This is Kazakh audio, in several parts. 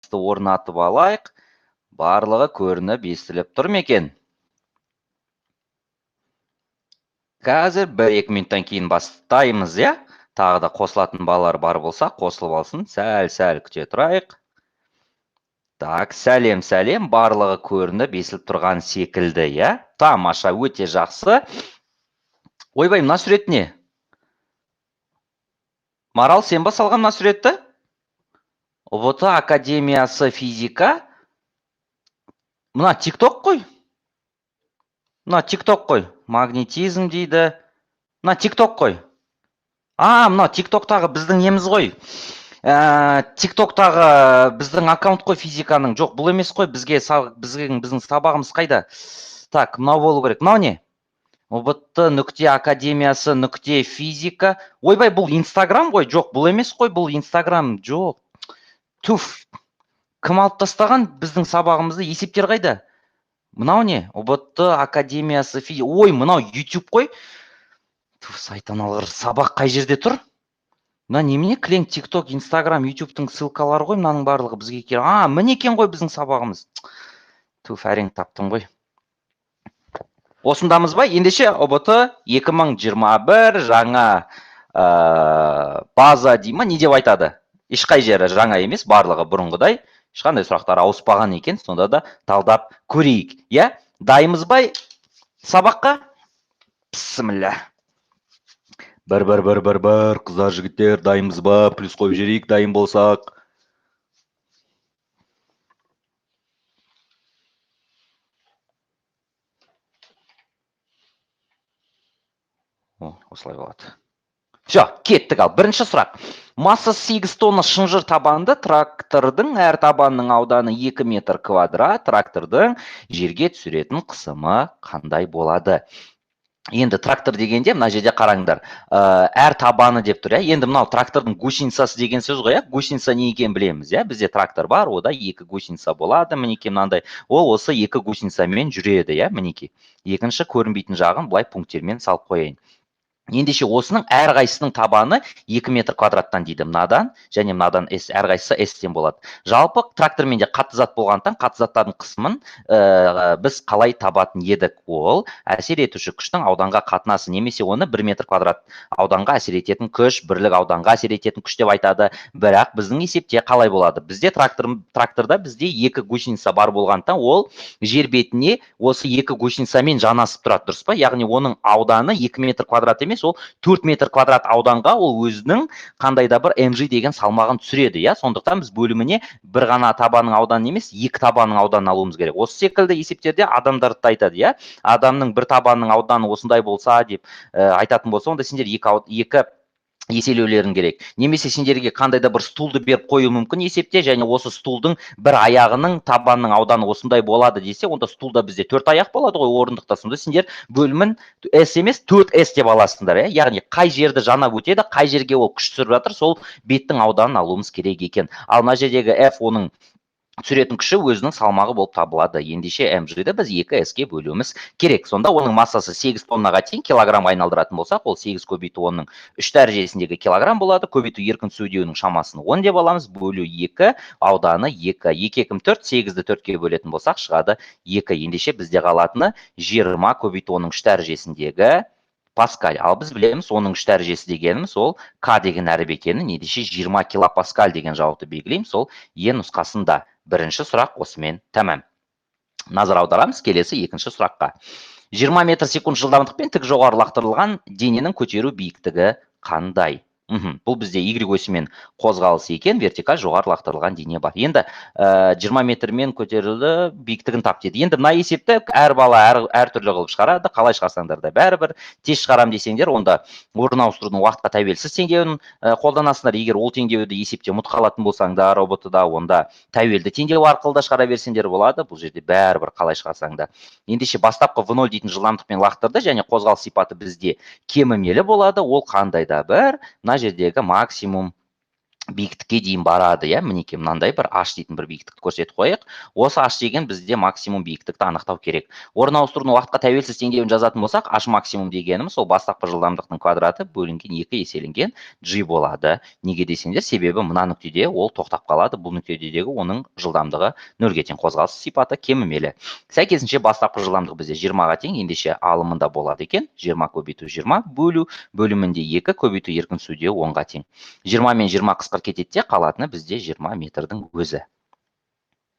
Байланысты орнатып алайық. Барлығы көрініп, естіліп тұр ма екен? Қазір 1-2 минуттан кейін бастаймыз, иә? Тағы да қосылатын балалар бар болса, қосылып алсын. Сәл-сәл күте тұрайық. Так, сәлем, сәлем. Барлығы көрініп, естіліп тұрған секілді, иә? Тамаша, өте жақсы. Ойбай, мына сурет не? Марал, сен ба салған мына суретті? ҰБТ Академиясы физика. Мына TikTok қой. Мына TikTok қой. Магнетизм дейді. Мына TikTok қой. А, мына TikToктағы біздің неміз ғой. TikToктағы біздің аккаунт қой физиканың. Жоқ, бұл емес қой. Бізге біздің сабағымыз қайда? Так, мынау болу керек. Мынау не? ҰБТ нүкте академиясы нүкте физика. Ойбай, бұл Инстаграм ғой. Жоқ, бұл емес қой, бұл Инстаграм. Жоқ. Туф. Кім алып тастаған біздің сабағымызды? Есептер қайда? Мынау не? ҰБТ академиясы физика. Ой, мынау YouTube қой. Туф, сайтан алғыр, сабақ қай жерде тұр? Мына немене кілең TikTok, Инстаграм, YouTube'тың ссылкалары ғой, мынаның барлығы бізге керек. А, міне екен ғой біздің сабағымыз. Туф, әрең таптым ғой. Осындамыз ба? Ендеше ҰБТ 2021 жаңа база дей ма, не деп айтады? Ешқай жері жаңа емес, барлығы бұрынғыдай. Ешқандай сұрақтар ауыспаған екен, сонда да талдап көрейік. Иә? Дайынбыз ба сабаққа? Бісміллә. Бір, бір, бір, бір, бір, қыздар, жігіттер, дайынбыз ба? Плюс қойып жіберейік, дайын болсақ. О, осылай болады. Все, кеттік ал. Бірінші сұрақ. Массасы 8 тонна шынжыр табанды трактордың әр табанының ауданы 2 метр квадрат, трактордың жерге түсіретін қысымы қандай болады? Енді трактор дегенде мына жерде қараңдар, әр табаны деп тұр, иә? Енді мынау трактордың гусеницасы деген сөз ғой, иә? Гусеница не екенін білеміз, иә? Бізде трактор бар, ода 2 гусеница болады, мінекей мынандай. Ол осы 2 гусеницамен жүреді, иә? Мінекей. Екінші көрінбейтін жағын былай пункттермен салып қояйын. Ендеше осының әрқайсысының табаны 2 метр квадраттан дейді, мынадан және мынадан S, әрқайсысы S-тен болады. Жалпы трактормен де қатты зат болғандықтан қатты заттардың қысымын біз қалай табатын едік? Ол әсер етуші күштің ауданға қатынасы, немесе оны 1 метр квадрат ауданға әсер ететін күш, бірлік ауданға әсер ететін күш деп айтады. Бірақ біздің есепте қалай болады? Бізде тракторда бізде 2 гусеница бар болғандықтан ол жер бетіне осы 2 гусеницамен жанасып тұрады, дұрыс па? Яғни оның ауданы 2 метр квадрат емес, ол 4 метр квадрат ауданға ол өзінің қандай да бір МЖ деген салмағын түсіреді, иә? Сондықтан біз бөліміне бір ғана табанның ауданын емес, 2 табанның ауданын алуымыз керек. Осы секілді есептерде адамдарды да айтады, иә? Адамның бір табанның ауданы осындай болса деп айтатын болса, онда сендер екі еселеулерің керек. Немесе сендерге қандай да бір стулды беріп қою мүмкін есепте, және осы стулдың бір аяғының табанның ауданы осындай болады десе, онда стулда бізде 4 аяқ болады ғой орындықта. Сонда сендер бөлімін S емес, 4 S деп аласыңдар, иә? Яғни қай жерді жанап өтеді, қай жерге ол күш түсіріп жатыр, сол беттің ауданын алуымыз керек екен. Ал мына жердегі F оның түсіретін күші өзінің салмағы болып табылады. Ендеше МЖ-ді біз 2 S-ке бөлуіміз керек. Сонда оның массасы 8 тоннаға тең, килограммға айналдыратын болсақ, ол 8 көбейту 10-ның 3 дәрежесіндегі килограмм болады. Көбейту еркін түсу үдеуінің шамасын 10 деп аламыз, бөлу 2, ауданы 2. 2 екім 4, 8-ді 4-ке бөлетін болсақ, шығады 2. Ендеше бізде қалатыны 20 көбейту 10-ның 3 дәрежесіндегі паскаль. Ал біз білеміз, оның 3 дәрежесі дегеніміз ол К деген әріп екенін, ендеше 20 килопаскаль деген жауапты белгілейміз, сол Е нұсқасында. Бірінші сұрақ осымен тәмам. Назар аударамыз келесі екінші сұраққа. 20 метр секунд жылдамдықпен тік жоғары лақтырылған дененің көтеру биіктігі қандай? Бұл бізде Y осімен қозғалыс екен, вертикаль жоғары лақтырылған дене бар. Енді 20 метрмен көтерілді, биіктігін тап деді. Енді мына есепті әр бала әртүрлі қылып шығарады. Қалай шығарсаңдар да бәрібір. Тез шығарам десеңдер, онда орын ауыстырудың уақытқа тәуелсіз теңдеуін қолданасыңдар. Егер ол теңдеуді есепте ұмытып қалатын болсаңдар, ҰБТ-да, онда тәуелді теңдеу арқылы да шығара берсеңдер болады. Бұл жерде бәрібір қалай шығарсаң да. Ендеше бастапқы В ноль дейтін жылдамдықпен лақтырды, және қозғалыс сипаты бізде кемімелі болады. Ол қандай да бір мына жердегі максимум Биіктікке дейін барады, иә. Мінекей, мынандай бір h дейтін бір биіктікті көрсетіп қояйық. Осы h деген бізде максимум биіктікті анықтау керек. Орын ауыстырудың уақытқа тәуелсіз теңдеуін жазатын болсақ, h максимум дегеніміз ол бастапқы жылдамдықтың квадраты бөлінген 2 еселенген g болады. Неге десеңдер, себебі мына нүктеде ол тоқтап қалады. Бұл нүктедегі оның жылдамдығы нөлге тең, қозғалыс сипаты кемімелі. Сәйкесінше бастапқы жылдамдық бізде 20-ға тең, ендеше алымында болады екен 20 көбейту 20 бөлу бөлімінде 2 көбейту еркін түсуде 10-ға тең. 20 мен 20 қысқарып кетеді де, қалатыны бізде 20 метрдің өзі.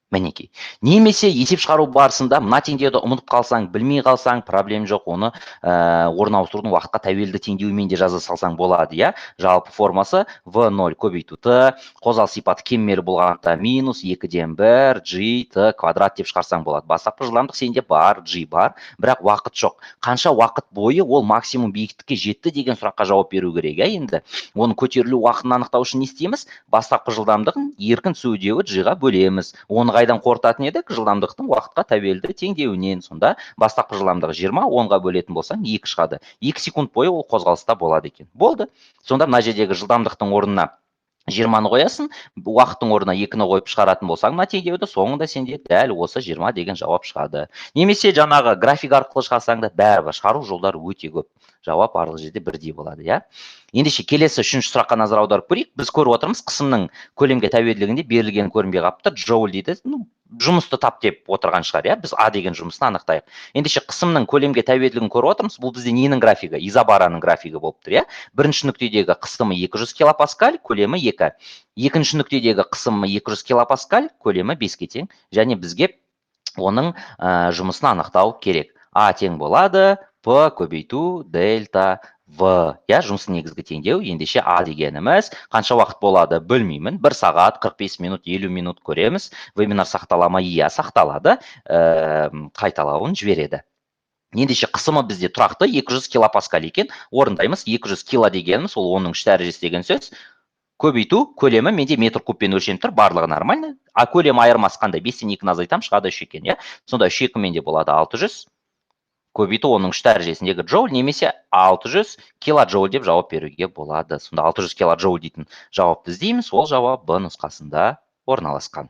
Мінекей. Немесе есеп шығару барысында мына теңдеуді ұмытып қалсаң, білмей қалсаң, проблем жоқ, оны орын ауыстырудың уақытқа тәуелді теңдеуімен де жаза салсаң болады, иә. Жалпы формасы V0 көбейту Т, қозғалыс сипаты кемімелі болғандықтан минус 2-ден 1 G Т квадрат деп шығарсаң болады. Бастапқы жылдамдық сенде бар, G бар, бірақ уақыт жоқ. Қанша уақыт бойы ол максимум биіктікке жетті деген сұраққа жауап беру керек, иә. Енді оның көтерілу уақытын анықтау үшін не істейміз? Бастапқы жылдамдығын еркін түсу үдеуі G-ға бөлеміз. Оны қайдан қорытатын едік? Жылдамдықтың уақытқа тәуелді теңдеуінен. Сонда бастапқы жылдамдығы 20, 10-ға бөлетін болсаң 2 шығады. 2 секунд бойы ол қозғалыста болады екен. Болды. Сонда мына жердегі жылдамдықтың орнына 20-ны қоясың, уақыттың орнына 2-ні қойып шығаратын болсаң мына теңдеуді, соңында сенде дәл осы 20 деген жауап шығады. Немесе жаңағы график арқылы шығарсаң да бәрібір шығару жолдары өте көп. Жауап барлық жерде бірдей болады, иә. Ендеше келесі үшінші сұраққа назар аударып көрейік. Біз көріп отырмыз, қысымның көлемге тәуелділігінде берілген көрінбей қалыпты. Джоуль дейді, жұмысты тап деп отырған шығар, иә. Біз А деген жұмысын анықтайық. Ендеше қысымның көлемге тәуелділігін көріп отырмыз. Бұл бізде ненің графигі? Изобараның графигі болып тұр, иә. Бірінші нүктедегі қысымы 200 килопаскаль, көлемі 2. Екінші нүктедегі қысымы 200 килопаскаль, көлемі 5-ке тең. Және бізге оның жұмысын анықтау керек. А тең болады П көбейту дельта В. Иә, жұмыстың негізгі теңдеуі. Ендеше А дегеніміз қанша уақыт болады білмеймін. 1 сағат, 45 минут, 50 минут көреміз. Вебинар сақтала ма? Иә, сақталады. Қайталауын жібереді. Ендеше қысымы бізде тұрақты 200 килопаскаль екен. Орындаймыз. 200 кило дегеніміз ол 10-ның 3 дәрежесі деген сөз. Көбейту көлемі менде метр кубпен өлшеніп тұр, барлығы нормально. А көлем айырмасы қандай? 5-тен 2-ні азайтамын, шығады 3 екен, иә. Сонда 3 2 менде болады 600. Көбейту 10-ның 3 дәрежесіндегі джоуль немесе 600 килоджоуль деп жауап беруге болады. Сонда 600 килоджоуль дейтін жауапты іздейміз, ол жауап Б нұсқасында орналасқан.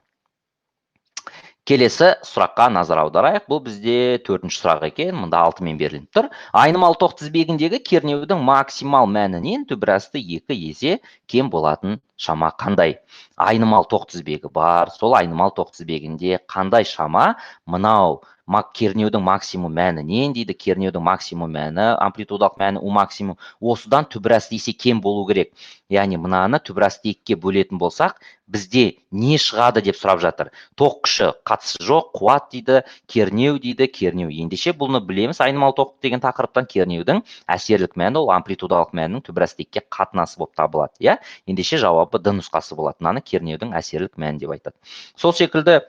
Келесі сұраққа назар аударайық. Бұл бізде төртінші сұрақ екен. Мұнда 6-мен беріліп тұр. Айнымалы тоқ тізбегіндегі кернеудің максимал мәнінен түбірасты 2 есе кем болатын шама қандай? Айнымалы тоқ тізбегі бар. Сол айнымалы тоқ тізбегінде қандай шама? Мынау кернеудің максимум мәнінен дейді. Кернеудің максимум мәні, амплитудалық мәні У максимум. Осыдан түбірасты есе кем болу керек. Яғни мынаны түбірасты 2-ге бөлетін болсақ, бізде не шығады деп сұрап жатыр. Тоқ күші қатысы жоқ, қуат дейді, кернеу дейді, кернеу. Ендеше бұны білеміз, айнымалы тоқ деген тақырыптан кернеудің әсерлік мәні ол амплитудалық мәнінің түбірасты 2-ге қатынасы болып табылады, иә? Ендеше жауабы Д нұсқасы болады. Мынаны кернеудің әсерлік мәні деп айтады. Сол секілді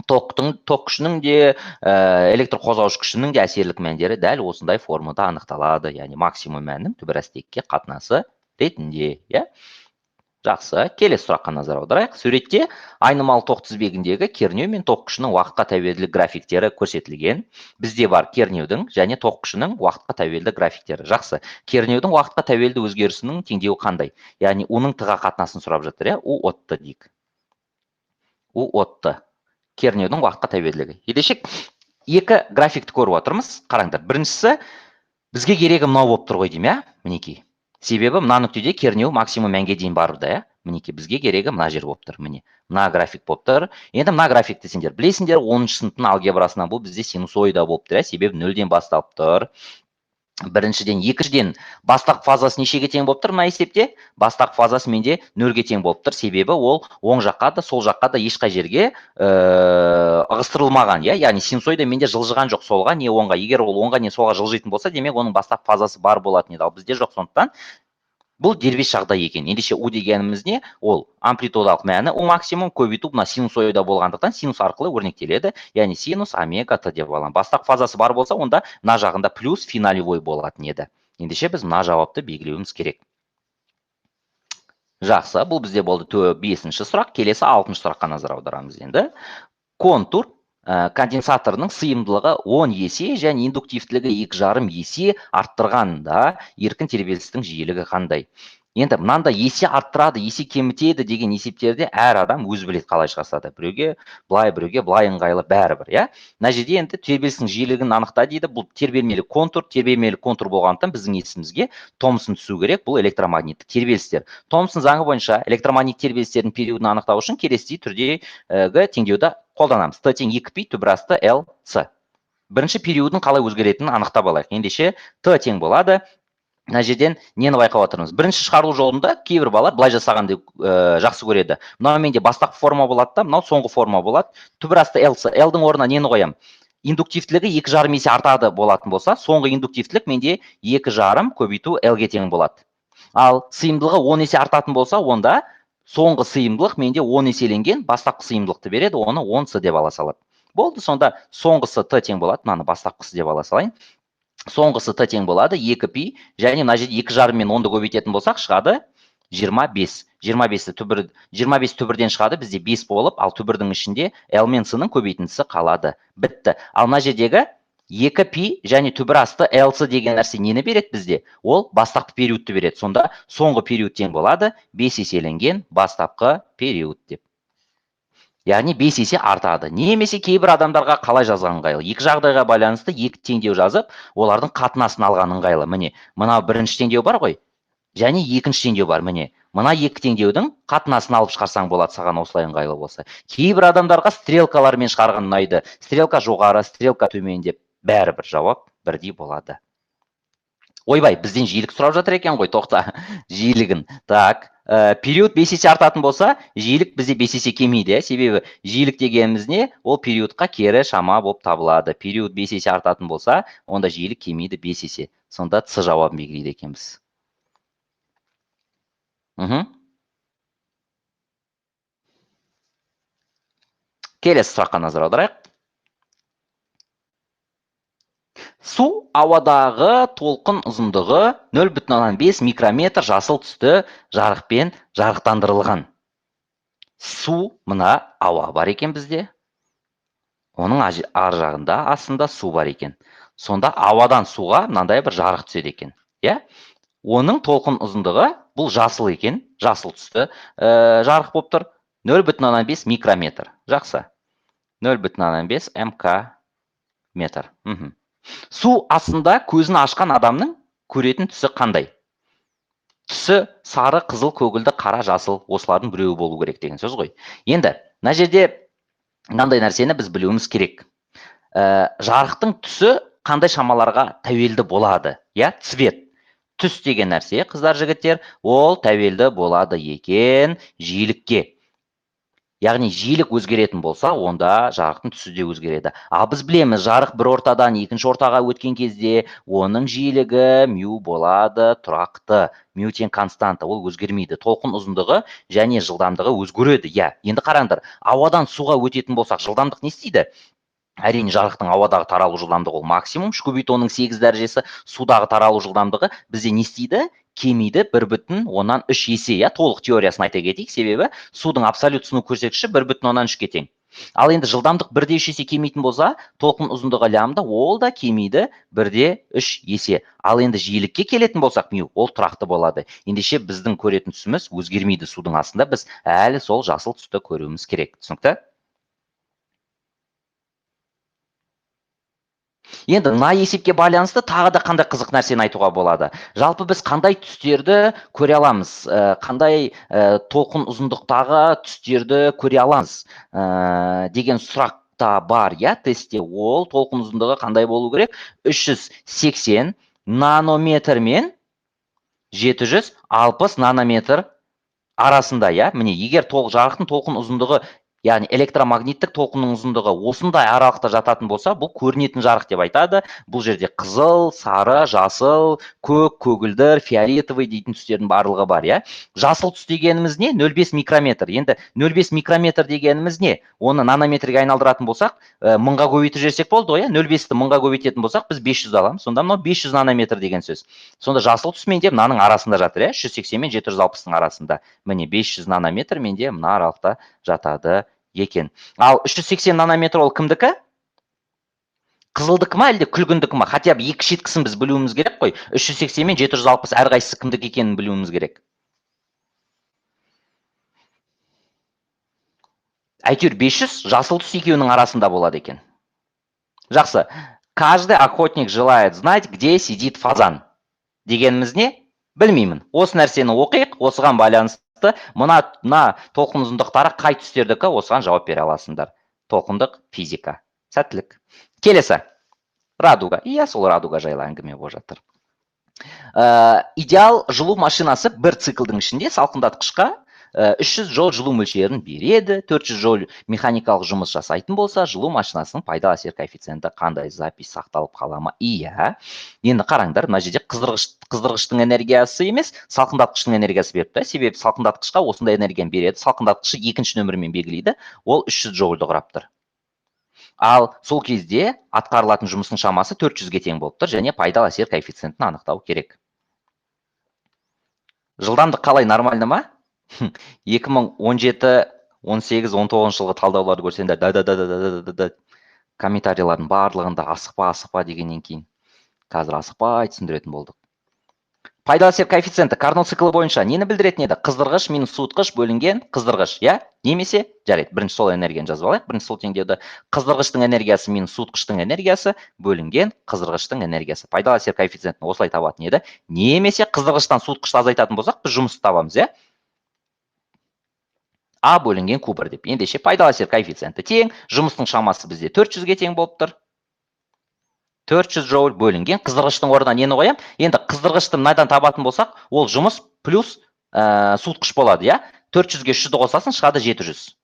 тоқ күшінің де, электр қозғауыш күшінің де әсерлік мәндері дәл осындай формада анықталады, яғни максимум мәнінің түбірасты 2-ге қатынасы ретінде, иә? Жақсы, келесі сұраққа назар аударайық. Суретте айнымалы тоқ тізбегіндегі кернеу мен тоқ күшінің уақытқа тәуелділік графиктері көрсетілген. Бізде бар кернеудің және тоқ күшінің уақытқа тәуелді графиктері. Жақсы, кернеудің уақытқа тәуелді өзгерісінің теңдеуі қандай? Яғни оның Т-ға қатынасын сұрап жатыр, иә? У от Т дейік. У от Т. Кернеудің уақытқа тәуелділігі. Ендеше екі графикті көріп отырмыз. Қараңдар, біріншісі бізге керегі мынау болып тұр ғой деймін, иә? Мінекей. Себебі мына нүктеде кернеу максимум мәнге дейін барды, иә? Мінекей, бізге керегі мына жер болып тұр. Міне, мына график болып тұр. Енді мына графикті сендер білесіңдер, 10-шы сыныптың алгебрасынан бұл бізде синусоида болып тұр, иә? Себебі нөлден басталып тұр. Біріншіден, екіншіден, бастапқы фазасы нешеге тең болып тұр мына есепте? Бастапқы фазасы менде нөлге тең болып тұр, себебі ол оң жаққа да, сол жаққа да ешқай жерге ығыстырылмаған, иә? Яғни синусоида менде жылжыған жоқ солға, не оңға. Егер ол оңға не солға жылжитын болса, демек оның бастапқы фазасы бар болатын еді, ал бізде жоқ, сондықтан бұл дербес жағдай екен. Ендеше У дегеніміз не? Ол амплитудалық мәні У максимум көбейту мына синусоида болғандықтан синус арқылы өрнектеледі. Яғни синус омега т деп аламын. Бастапқы фазасы бар болса, онда мына жағында плюс финалевой болатын еді. Ендеше біз мына жауапты белгілеуіміз керек. Жақсы, бұл бізде болды 5-ші сұрақ. Келесі 6-шы сұраққа назар аударамыз енді. Контур Конденсаторының сыйымдылығы 10 есе және индуктивтілігі 2,5 есе арттырғанда еркін тербелістің жиілігі қандай? Енді мынанда есе арттырады, есе кемітеді деген есептерде әр адам өз біледі қалай шығарса. Біреуге былай, біреуге былай ыңғайлы, бәрібір, иә? Мына жерде енді тербелістің жиілігін анықта дейді. Бұл тербелмелі контур, тербелмелі контур болғандықтан біздің есімізге Томсон түсу керек. Бұл электромагниттік тербелістер. Томсон заңы бойынша электромагниттік тербелістердің периодын анықтау үшін келесідей түрдегі теңдеуді қолданамыз. Т тең 2 пи түбір асты Л С. Бірінші периодын қалай өзгеретінін анықтап алайық. Ендеше Т тең болады. Мына жерден нені байқап отырмыз? Бірінші шығарылу жолында кейбір балалар былай жасағанды жақсы көреді. Мынау менде бастапқы форма болады да, мынау соңғы форма болады. Түбір асты Л С. Л-дың орнына нені қоямын? Индуктивтілігі 2,5 есе артады болатын болса, соңғы индуктивтілік менде 2,5 көбейту Л-ге тең болады. Ал сыйымдылығы 10 есе артатын болса, онда соңғы сыйымдылық менде 10 еселенген бастапқы сыйымдылықты береді, оны 10 С деп ала салады. Болды, сонда соңғысы Т тең болады, мынаны бастапқысы деп ала салайын. Соңғысы Т тең болады 2 пи, және мына жерде 2,5 мен 10-ды көбейтетін болсақ шығады 25. 25 түбірден шығады, бізде 5 болып, ал түбірдің ішінде L мен С-ның көбейтіндісі қалады. Бітті. Ал мына жердегі 2 пи және түбір асты Л С деген нәрсе нені береді бізде? Ол бастапқы периодты береді. Сонда соңғы период тең болады 5 еселенген бастапқы период деп. Яғни 5 есе артады. Немесе кейбір адамдарға қалай жазған ыңғайлы? Екі жағдайға байланысты екі теңдеу жазып, олардың қатынасын алған ыңғайлы. Міне, мына бірінші теңдеу бар ғой, және екінші теңдеу бар. Міне, мына екі теңдеудің қатынасын алып шығарсаң болады, саған осылай ыңғайлы болса. Кейбір адамдарға стрелкалармен шығарған ұнайды. Стрелка жоғары, стрелка төмен деп, бәрібір жауап бірдей болады. Ойбай, бізден жиілік сұрап жатыр екен ғой, тоқта. Жиілігін. Так, период 5 есе артатын болса, жиілік бізде 5 есе кемейді, себебі жиілік дегеніміз не? Ол периодқа кері шама болып табылады. Период 5 есе артатын болса, онда жиілік кемейді 5 есе. Сонда С жауабын белгілейді екенбіз. Келесі сұраққа назар аударайық. Су ауадағы толқын ұзындығы 0,5 микрометр жасыл түсті жарықпен жарықтандырылған. Су, мына ауа бар екен бізде. Оның ар жағында астында су бар екен. Сонда ауадан суға мынандай бір жарық түседі екен. Иә? Оның толқын ұзындығы бұл жасыл екен, жасыл түсті жарық болып тұр. 0,5 микрометр. Жақсы. 0,5 мк метр. Су астында көзін ашқан адамның көретін түсі қандай? Түсі сары, қызыл, көгілді, қара, жасыл, осылардың біреуі болу керек деген сөз ғой. Енді мына жерде мынандай нәрсені біз білуіміз керек. Жарықтың түсі қандай шамаларға тәуелді болады? Иә, цвет. Түс деген нәрсе, қыздар, жігіттер, ол тәуелді болады екен жиілікке. Яғни жиілік өзгеретін болса, онда жарықтың түсі де өзгереді. Ал біз білеміз, жарық бір ортадан екінші ортаға өткен кезде оның жиілігі мю болады тұрақты. Мю тең константа, ол өзгермейді. Толқын ұзындығы және жылдамдығы өзгереді. Иә, енді қараңдар, ауадан суға өтетін болсақ, жылдамдық не істейді? Әрине, жарықтың ауадағы таралу жылдамдығы ол максимум, үш көбейту онның сегіз дәрежесі. Судағы таралу жылдамдығы бізде не істейді? Кемейді 1,3 есе, иә, толық теориясын айта кетейік, себебі судың абсолют сыну көрсеткіші 1,3-ке тең. Ал енді жылдамдық 1,3 есе кемейтін болса, толқын ұзындығы лямбда, ол да кемейді 1,3 есе. Ал енді жиілікке келетін болсақ, мю, ол тұрақты болады. Ендеше біздің көретін түсіміз өзгермейді судың астында, біз әлі сол жасыл түсті көруіміз керек. Түсінікті? Енді мына есепке байланысты тағы да қандай қызық нәрсені айтуға болады? Жалпы біз қандай түстерді көре аламыз? Қандай толқын ұзындықтағы түстерді көре аламыз? Деген сұрақ та бар, иә, тестте. Ол толқын ұзындығы қандай болу керек? 380 нанометр мен 760 нанометр арасында, иә. Міне, егер жарықтың толқын ұзындығы, яғни электромагниттік толқынның ұзындығы осындай аралықта жататын болса, бұл көрінетін жарық деп айтады. Бұл жерде қызыл, сары, жасыл, көк, көгілдір, фиолетовый дейтін түстердің барлығы бар, иә. Жасыл түс дегеніміз не? 0,5 микрометр. Енді 0,5 микрометр дегеніміз не? Оны нанометрге айналдыратын болсақ, мыңға көбейтіп жіберсек болды ғой, иә. 0,5-ті мыңға көбейтетін болсақ, біз 500 аламыз. Сонда мынау 500 нанометр деген сөз. Сонда жасыл түс менде мынаның арасында жатыр, иә, 380 мен 760-тың арасында. Міне 500 нанометр менде мына аралықта жатады екен. Ал 380 нанометр ол кімдікі? Қызылдікі ма, әлде күлгіндікі ма? Хотя бы екі шеткісін біз білуіміз керек қой. 380 мен 760 әрқайсысы кімдікі екенін білуіміз керек. Әйтеуір 500 жасыл түс екеуінің арасында болады екен. Жақсы. Каждый охотник желает знать, где сидит фазан. Дегеніміз не? Білмеймін. Осы нәрсені оқиық, осыған байланысты мына толқын ұзындықтары қай түстердікі, осыған жауап бере аласыңдар. Толқындық физика. Сәттілік. Келесі. Радуга. Иә, сол радуга жайлы әңгіме болып жатыр. Идеал жылу машинасы бір циклдың ішінде салқындатқышқа 300 жол жылу мөлшерін береді, 400 жол механикалық жұмыс жасайтын болса, жылу машинасының пайдалы әсер коэффициенті қандай, запись сақталып қала ма? Иә. Енді қараңдар, мына жерде қыздырғыштың энергиясы емес, салқындатқыштың энергиясы беріпті. Себебі салқындатқышқа осындай энергияны береді. Салқындатқышы екінші нөмірмен белгілейді, ол 300 жолды құрап тұр. Ал сол кезде атқарылатын жұмыстың шамасы 400-ге тең болып тұр, және пайдалы әсер коэффициентін анықтау керек. Жылдамдық қалай, нормально ма? 2017, 18, 19 жылғы талдауларды көрсеңдер, да да да да да да да комментарийлардың барлығында асықпа, асықпа дегеннен кейін қазір асықпай түсіндіретін болдық. Пайдалы әсер коэффициенті Карно циклі бойынша нені білдіретін еді? Қыздырғыш минус суытқыш бөлінген қыздырғыш, иә? Немесе, жарайды, бірінші сол энергияны жазып алайық, бірінші сол теңдеуді. Қыздырғыштың энергиясы минус суытқыштың энергиясы бөлінген қыздырғыштың энергиясы. Пайдалы әсер коэффициентін осылай табатын еді. Немесе қыздырғыштан суытқышты азайтатын болсақ, біз жұмысты табамыз, иә? А бөлінген Q1 деп. Ендеше пайдалы әсер коэффициенті тең, жұмыстың шамасы бізде 400-ге тең болып тұр. 400 джоуль бөлінген қыздырғыштың орнына нені қоямын? Енді қыздырғышты мынадан табатын болсақ, ол жұмыс плюс суытқыш болады, иә? 400-ге 300-ді қосасың, шығады 700.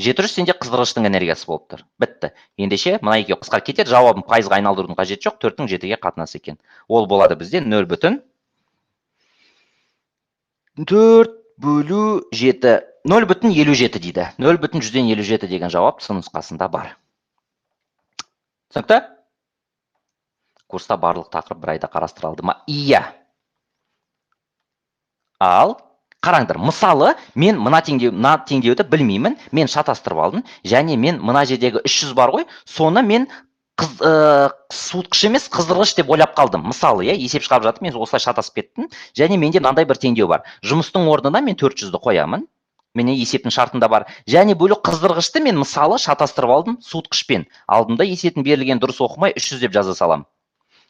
700 сенде қыздырғыштың энергиясы болып тұр. Бітті. Ендеше мына екеуі қысқарып кетеді, жауабын пайызға айналдырудың қажеті жоқ, 4-тің 7-ге қатынасы екен. Ол болады бізде 0,4 бөлу 7, 0,57 дейді. 0,57 деген жауап С нұсқасында бар. Түсінікті? Курста барлық тақырып бір айда қарастырылды ма? Иә. Ал қараңдар, мысалы, мен мына теңдеуді білмеймін, мен шатастырып алдым, және мен мына жердегі 300 бар ғой, соны мен суытқыш емес, қыздырғыш деп ойлап қалдым. Мысалы, иә, есеп шығарып жатып, мен осылай шатасып кеттім, және менде мынандай бір теңдеу бар. Жұмыстың орнына мен 400-ді қоямын. Міне есептің шартында бар. Және бөлу қыздырғышты мен мысалы шатастырып алдым суытқышпен. Алдымда есептің берілген дұрыс оқымай 300 деп жаза саламын.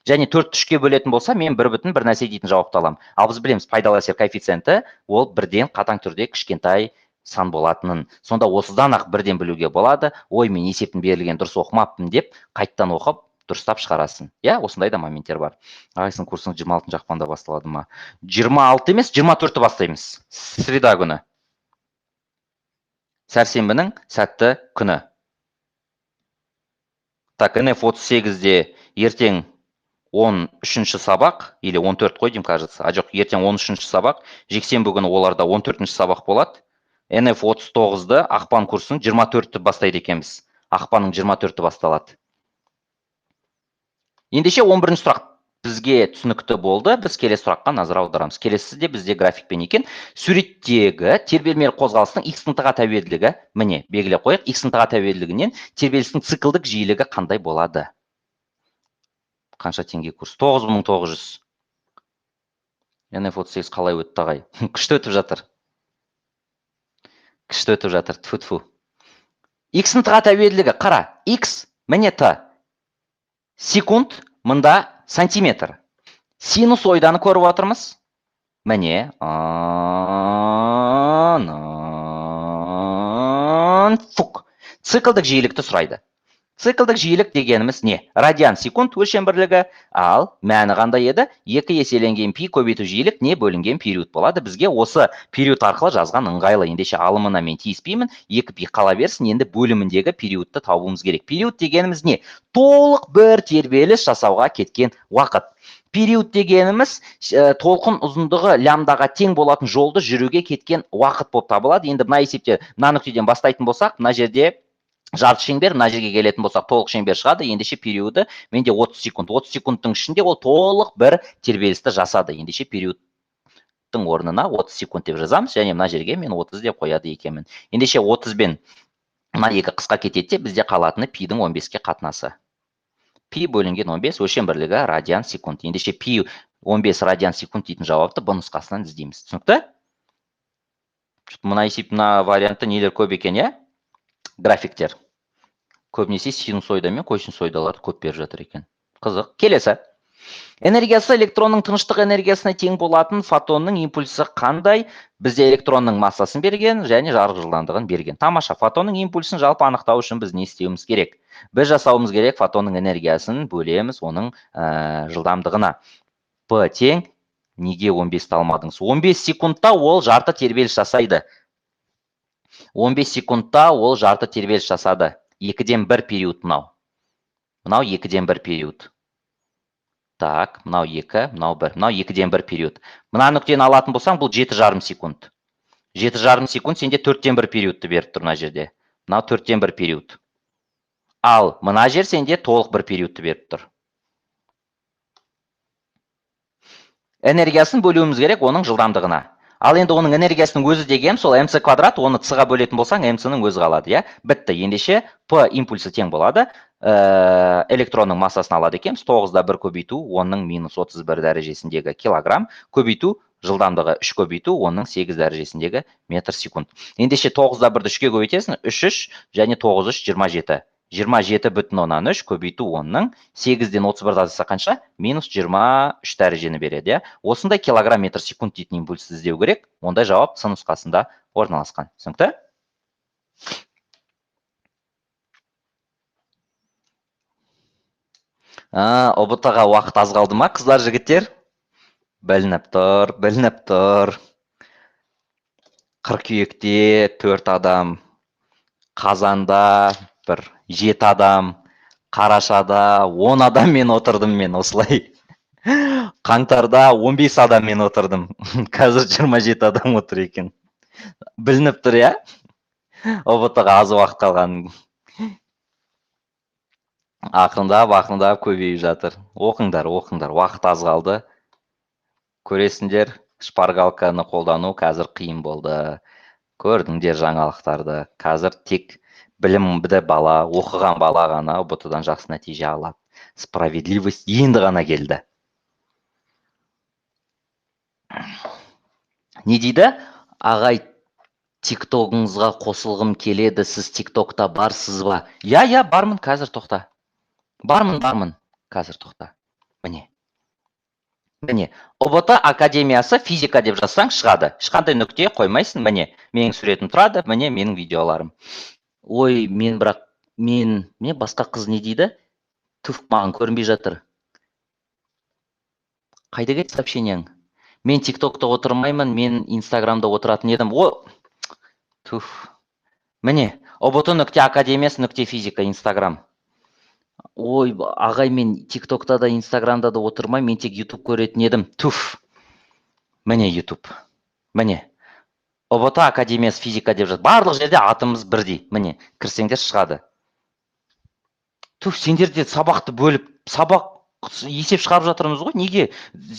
Және төрт үшке бөлетін болса, мен бір бүтін бір нәрсе дейтін жауапты аламын. Ал біз білеміз, пайдалы әсер коэффициенті ол бірден қатаң түрде кішкентай сан болатынын. Сонда осыдан ақ бірден білуге болады. Ой, мен есептің берілген дұрыс оқымаппын деп қайттан оқып дұрыстап шығарасың. Иә, осындай да моменттер бар. Ағайсың курсың 26 ақпанда басталады ма? 26 емес, 24-ті бастаймыз. Среда күні. Сәрсенбінің сәтті күні. Так, НФ 38-де ертең 13-ші сабақ, или 14 қой деймін, кажется. А жоқ, ертең 13-ші сабақ, жексенбі күні оларда 14-ші сабақ болады. НФ 39-ды ақпан курсын 24-ті бастайды екенбіз. Ақпанның 24-ті басталады. Ендеше 11-ші сұрақ бізге түсінікті болды. Біз келесі сұраққа назар аударамыз. Келесісі де бізде графикпен екен. Суреттегі тербелмелі қозғалыстың X сынтыға тәуелділігі, міне, белгілеп қояйық, X сынтыға тәуелділігінен тербелістің циклдік жиілігі қандай болады? Қанша теңге курс? 9900. НФ 38 қалай өтті ағай? Күшті өтіп жатыр. Күшті өтіп жатыр. Тфу-тфу. X сынтыға тәуелділігі, қара, X, міне Т. Секунд, мында сантиметр. Синусоиданы көріп отырмыз. Міне, фук. Циклдік жиілікті сұрайды. Циклдік жиілік дегеніміз не? Радиан секунд өлшем бірлігі, ал мәні қандай еді? 2 еселенген пи көбейту жиілік не бөлінген период болады. Бізге осы период арқылы жазған ыңғайлы. Ендеше алымына мен тиіспеймін, 2 пи қала берсін, енді бөліміндегі периодты табуымыз керек. Период дегеніміз не? Толық бір тербеліс жасауға кеткен уақыт. Период дегеніміз толқын ұзындығы лямбдаға тең болатын жолды жүруге кеткен уақыт болып табылады. Енді мына есепте мына нүктеден бастайтын болсақ, мына жерде жарты шеңбер, мына жерге келетін болсақ толық шеңбер шығады. Ендеше периоды менде 30 секунд. 30 секундтың ішінде ол толық бір тербелісті жасады. Ендеше периодтың орнына 30 секунд деп жазамыз және мына жерге мен 30 деп қояды екенмін. Ендеше 30 бен Мына екі қысқа кетеді де, бізде қалатыны пидің 15-ке қатынасы. Пи бөлінген 15, өлшем бірлігі радиан секунд. Ендеше пи 15 радиан секунд дейтін жауапты Б нұсқасынан іздейміз. Түсінікті? Мына есеп, мына вариантта нелер көп екен, иә? Графиктер. Көбінесе синусоида мен косинусоидаларды көп беріп жатыр екен. Қызық. Келесі. Энергиясы электронның тыныштық энергиясына тең болатын фотонның импульсі қандай? Бізде электронның массасын берген және жарық жылдамдығын берген. Тамаша. Фотонның импульсін жалпы анықтау үшін біз не істеуіміз керек? Біз жасауымыз керек фотонның энергиясын бөлеміз оның жылдамдығына. П тең, неге 15-ті алмадыңыз? 15 секундта ол жарты тербеліс жасайды. 15 секундта ол жарты тербеліс жасады. 2-ден 1 период мынау. Мынау 2-ден 1 период. Так, мынау 2, мынау 1, мынау 2-ден 1 период. Мына нүктені алатын болсаң, бұл 7,5 секунд. 7,5 секунд сенде 4-тен 1 периодты беріп тұр мына жерде. Мынау 4-тен 1 период. Ал мына жер сенде толық 1 периодты беріп тұр. Энергиясын бөлуіміз керек оның жылдамдығына. Ал енді оның энергиясының өзі деген сол mc квадрат, оны c-ға бөлетін болсаң, mc-ның өзі қалады, иә? Бітті. Ендеше P импульсі тең болады. Электронның массасын алады екенбіз. 9,1 көбейту 10-ның минус 31 дәрежесіндегі килограмм көбейту жылдамдығы 3 көбейту 10-ның 8 дәрежесіндегі метр секунд. Ендеше 9,1-ді 3-ке көбейтесің, 3 3 және 9 3 27. 27,3 көбейту 10-ның 8-ден 31 азайса қанша? Минус 23 дәрежені береді, иә? Осындай килограмм метр секунд дейтін импульсті іздеу керек. Ондай жауап С нұсқасында орналасқан. Түсінікті? ҰБТ-ға уақыт аз қалды ма, қыздар, жігіттер? Білініп тұр, білініп тұр. Қыркүйекте 4 адам, қазанда бір 7 адам, қарашада 10 адаммен отырдым мен осылай. Қаңтарда 15 адаммен отырдым. Қазір 27 адам отыр екен. Білініп тұр, иә? ҰБТ-ға аз уақыт қалған. Ақырындап, ақырындап көбейіп жатыр. Оқыңдар, оқыңдар, уақыт аз қалды. Көресіңдер, шпаргалканы қолдану қазір қиын болды. Көрдіңдер жаңалықтарды. Қазір тек білімді бала, оқыған бала ғана ҰБТ-дан жақсы нәтиже алады. Справедливость енді ғана келді. Не дейді? Ағай, ТикТогыңызға қосылғым келеді, сіз ТикТокта барсыз ба? Иә, иә, бармын, қазір тоқта. Бармын, бармын, қазір тоқта. Міне. Міне, ҰБТ академиясы физика деп жазсаң шығады. Ешқандай нүкте қоймайсың, міне, менің суретім тұрады, міне менің видеоларым. Ой, мен бірақ, мен, не, басқа қыз не дейді? Түф, маған көрінбей жатыр. Қайда кетті сообщениең? Мен ТикТокта отырмаймын, мен Инстаграмда отыратын едім. О, түф. Міне, ҰБТ нүкте академиясы нүкте физика, Инстаграм. Ой, ағай, мен ТикТокта да, Инстаграмда да отырмаймын, мен тек YouTube көретін едім. Түф. Міне YouTube. Міне. ҰБТ академиясы физика деп жазды. Барлық жерде атымыз бірдей. Міне, кірсеңдер шығады. Түф, сендер де сабақты бөліп, сабақ есеп шығарып жатырмыз ғой. Неге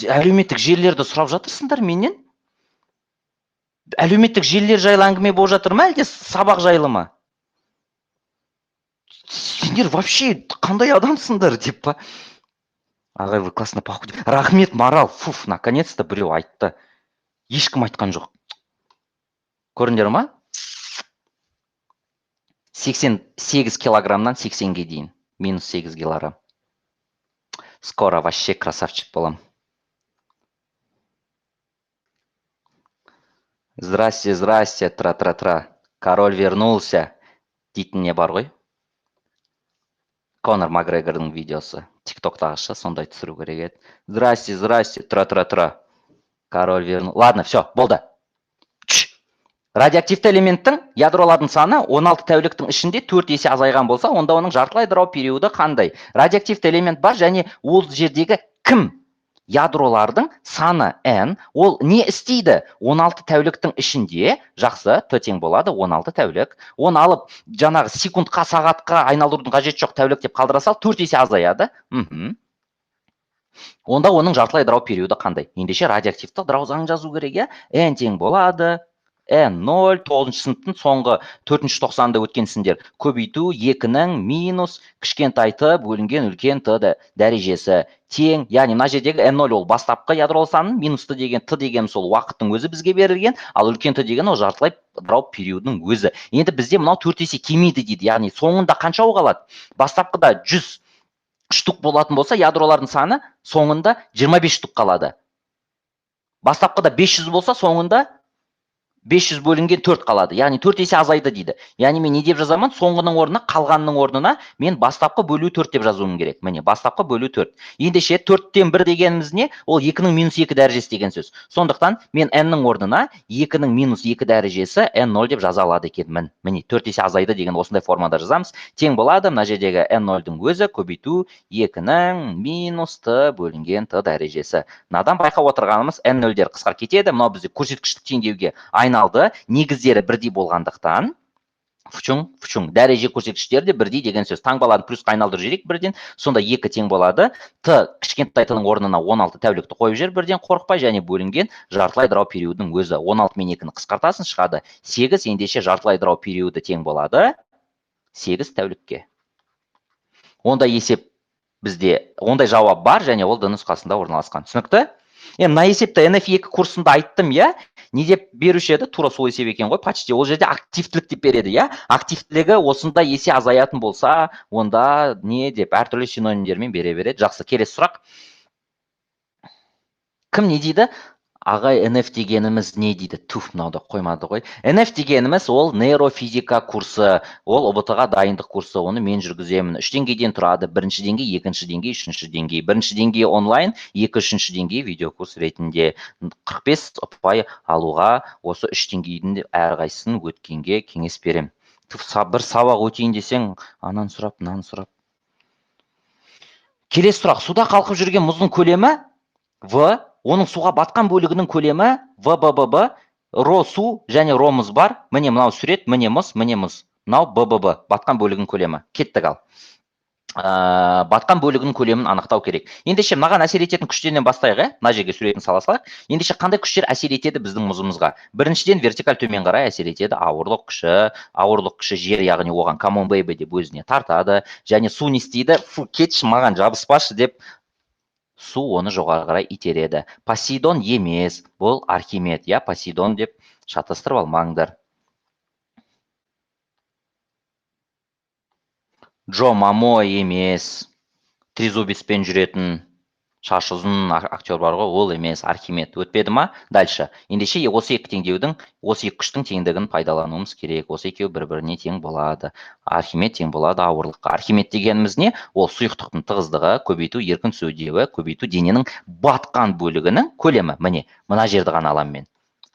әлеуметтік желілерді сұрап жатырсыңдар менен? Әлеуметтік желілер жайлы әңгіме болып жатыр ма, әлде сабақ жайлы ма? Сендер вообще қандай адамсыңдар деп па? Ағай, вы классно похудели. Рахмет, Марал. Фуф, наконец-то біреу айтты. Ешкім айтқан жоқ. Көрдіңдер ма? 88 килограммнан 80-ге дейін. Минус 8 килограмм. Скоро вообще красавчик болам. Здрасте, здрасте, тра-тра-тра. Король вернулся. Дейтін не бар ғой? Конор Макгрегордың видеосы. ТикТоктағыша сондай түсіру керек еді. Здрасте, здрасте, тра-тра-тра. Король вернулся. Ладно, все, болды. Радиоактивті элементтің ядролардың саны 16 тәуліктің ішінде 4 есе азайған болса, онда оның жартылай ыдырау периоды қандай? Радиоактивті элемент бар және ол жердегі кім? Ядролардың саны N, ол не істейді? 16 тәуліктің ішінде, жақсы, Т тең болады, 16 тәулік. Оны алып, жаңағы секундқа, сағатқа айналдырудың қажеті жоқ, тәулік деп қалдыра сал, 4 есе азаяды. Онда оның жартылай ыдырау периоды қандай? Ендеше радиоактивті ыдырау заңын жазу керек, иә? N тең болады, N0, 9-шы сыныптың соңғы 4-ші тоқсанында өткенсіңдер. Көбейту 2-нің минус кішкентай т бөлінген үлкен т дәрежесі тең. Яғни мына жердегі N0 ол бастапқы ядролы санның, минус т деген, т деген сол уақыттың өзі бізге берілген, ал үлкен т деген ол жартылай ыдырау периодының өзі. Енді бізде мынау 4 есе кемиді дейді, яғни соңында қанша қалады? Бастапқыда 100 штук болатын болса, ядролардың саны соңында 25 штук қалады. Бастапқыда 500 болса, соңында 500 бөлінген 4 қалады. Яғни 4 есе азайды дейді. Яғни мен не деп жазамын? Соңғының орнына, қалғанның орнына мен бастапқы бөлу 4 деп жазуым керек. Міне, бастапқы бөлу 4. Ендеше 4-тен 1 дегеніміз не? Ол 2-нің минус 2 дәрежесі деген сөз. Сондықтан мен n-нің орнына 2-нің минус 2 дәрежесі n0 деп жаза алады екенмін. Міне, 4 есе азайды деген осындай формада жазамыз. Тең болады мына жердегі n0-дың өзі көбейту 2-нің минус т бөлінген т дәрежесі. Мынадан байқап отырғанымыз n0-дер қысқарып кетеді. Мынау бізде көрсеткіштік теңдеуге айналды. Негіздері бірдей болғандықтан фучуң, фучуң, дәреже көрсеткіштері де бірдей деген сөз. Таңбаларын плюсқа айналдырып жіберейік бірден. Сонда 2 тең болады. Т кішкентай т-ның орнына 16 тәулікті қойып жібер бірден қорықпай, және бөлінген жартылай ыдырау периодының өзі. 16 мен 2-ні қысқартасың, шығады 8. Ендеше жартылай ыдырау периоды тең болады 8 тәулікке. Ондай есеп бізде, ондай жауап бар, және ол д нұсқасында орналасқан. Түсінікті? Енді мына есепті NF2 курсында айттым, иә? Не деп беруші еді? Тура сол есеп екен ғой, почти. Ол жерде активтілік деп береді, иә? Активтілігі осындай есе азаятын болса, онда не деп әртүрлі синонимдермен бере береді. Жақсы, келесі сұрақ. Кім не дейді? Ағай, NF дегеніміз не дейді? Туф, мынау да қоймады ғой. NF дегеніміз ол нейрофизика курсы, ол ҰБТ-ға дайындық курсы, оны мен жүргіземін. 3 деңгейден тұрады. Бірінші деңгей, екінші деңгей, үшінші деңгей. Бірінші деңгей онлайн, екі, үшінші деңгей видеокурс ретінде. 45 ұпай алуға осы 3 деңгейдің әрқайсысын өткенге кеңес беремін. Туф, бір сабақ өтейін десең, анан сұрап, мынаны сұрап. Келесі сұрақ. Суда қалқып жүрген мұздың көлемі В, оның суға батқан бөлігінің көлемі В, Б, Б, Б, ро су және ро мұз бар. Міне мынау сурет, міне мұз, міне мұз. Мынау Б, Б, Б, батқан бөлігінің көлемі. Кеттік ал. Батқан бөлігінің көлемін анықтау керек. Ендеше мынаған әсер ететін күштерінен бастайық, ә? Мына жерге суретін сала салайық. Ендеше қандай күштер әсер етеді біздің мұзымызға? Біріншіден, вертикаль төмен қарай әсер етеді ауырлық күші. Ауырлық күші жер, яғни оған come on baby деп өзіне тартады. Және су не істейді? Фу, кетші, маған жабыспашы деп су оны жоғары қарай итереді. Посейдон емес, бұл Архимед, я, Посейдон деп шатастырып алмаңдар. Джо Мамо емес, трезубецпен жүретін шашы ұзын актер бар ғой, ол емес, Архимед. Өтпеді ма? Дальше. Ендеше осы екі теңдеудің, осы екі күштің теңдігін пайдалануымыз керек. Осы екеуі бір-біріне тең болады. Архимед тең болады ауырлыққа. Архимед дегеніміз не? Ол сұйықтықтың тығыздығы, көбейту еркін түсу үдеуі, көбейту дененің батқан бөлігінің көлемі. Міне, мына жерді ғана аламын мен.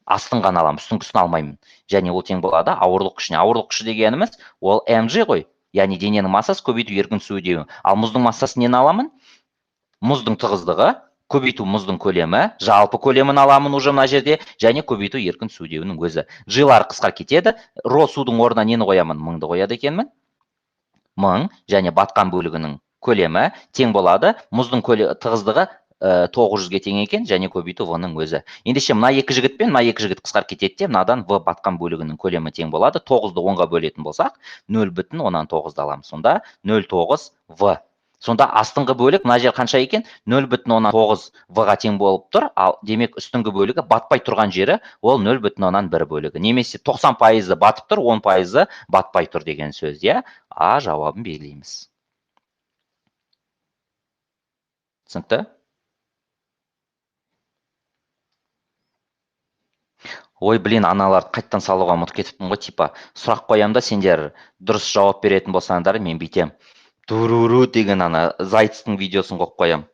Астын ғана аламын, үстіңгісін алмаймын. Және ол тең болады ауырлық күшіне. Ауырлық күші дегеніміз ол mg ғой. Яғни дененің массасы көбейту еркін түсу үдеуі. Ал мұздың массасын нені аламын? Мұздың тығыздығы, көбейту мұздың көлемі, жалпы көлемін аламын уже мына жерде, және көбейту еркін түсу үдеуінің өзі. G-лар қысқарып кетеді. Ро судың орнына нені қоямын? Мыңды қояды екенмін. 1000 және батқан бөлігінің көлемі тең болады. Мұздың тығыздығы 900-ге тең екен, және көбейту В-ның өзі. Ендеше мына екі жігіт пен мына екі жігіт қысқарып кетеді де, мынадан В батқан бөлігінің көлемі тең болады. 9-ды 10-ға бөлетін болсақ, нөл бүтін оннан тоғызды аламыз. Сонда нөл тоғыз В. Сонда астыңғы бөлік мына жер қанша екен? Нөл бүтін оннан тоғыз В-ға тең болып тұр. Ал демек үстіңгі бөлігі батпай тұрған жері ол нөл бүтін оннан бір бөлігі. Немесе тоқсан пайызы батып тұр, он пайызы батпай тұр деген сөз, иә? А жауабын белгілейміз. Түсінікті? Ой, блин, аналарды қайттан салуға ұмытып кетіппін ғой, типа. Сұрақ қоям да, сендер дұрыс жауап беретін болсаңдар, мен бүйтем. Туруру деген ана Зайцтың видеосын қойып қоям.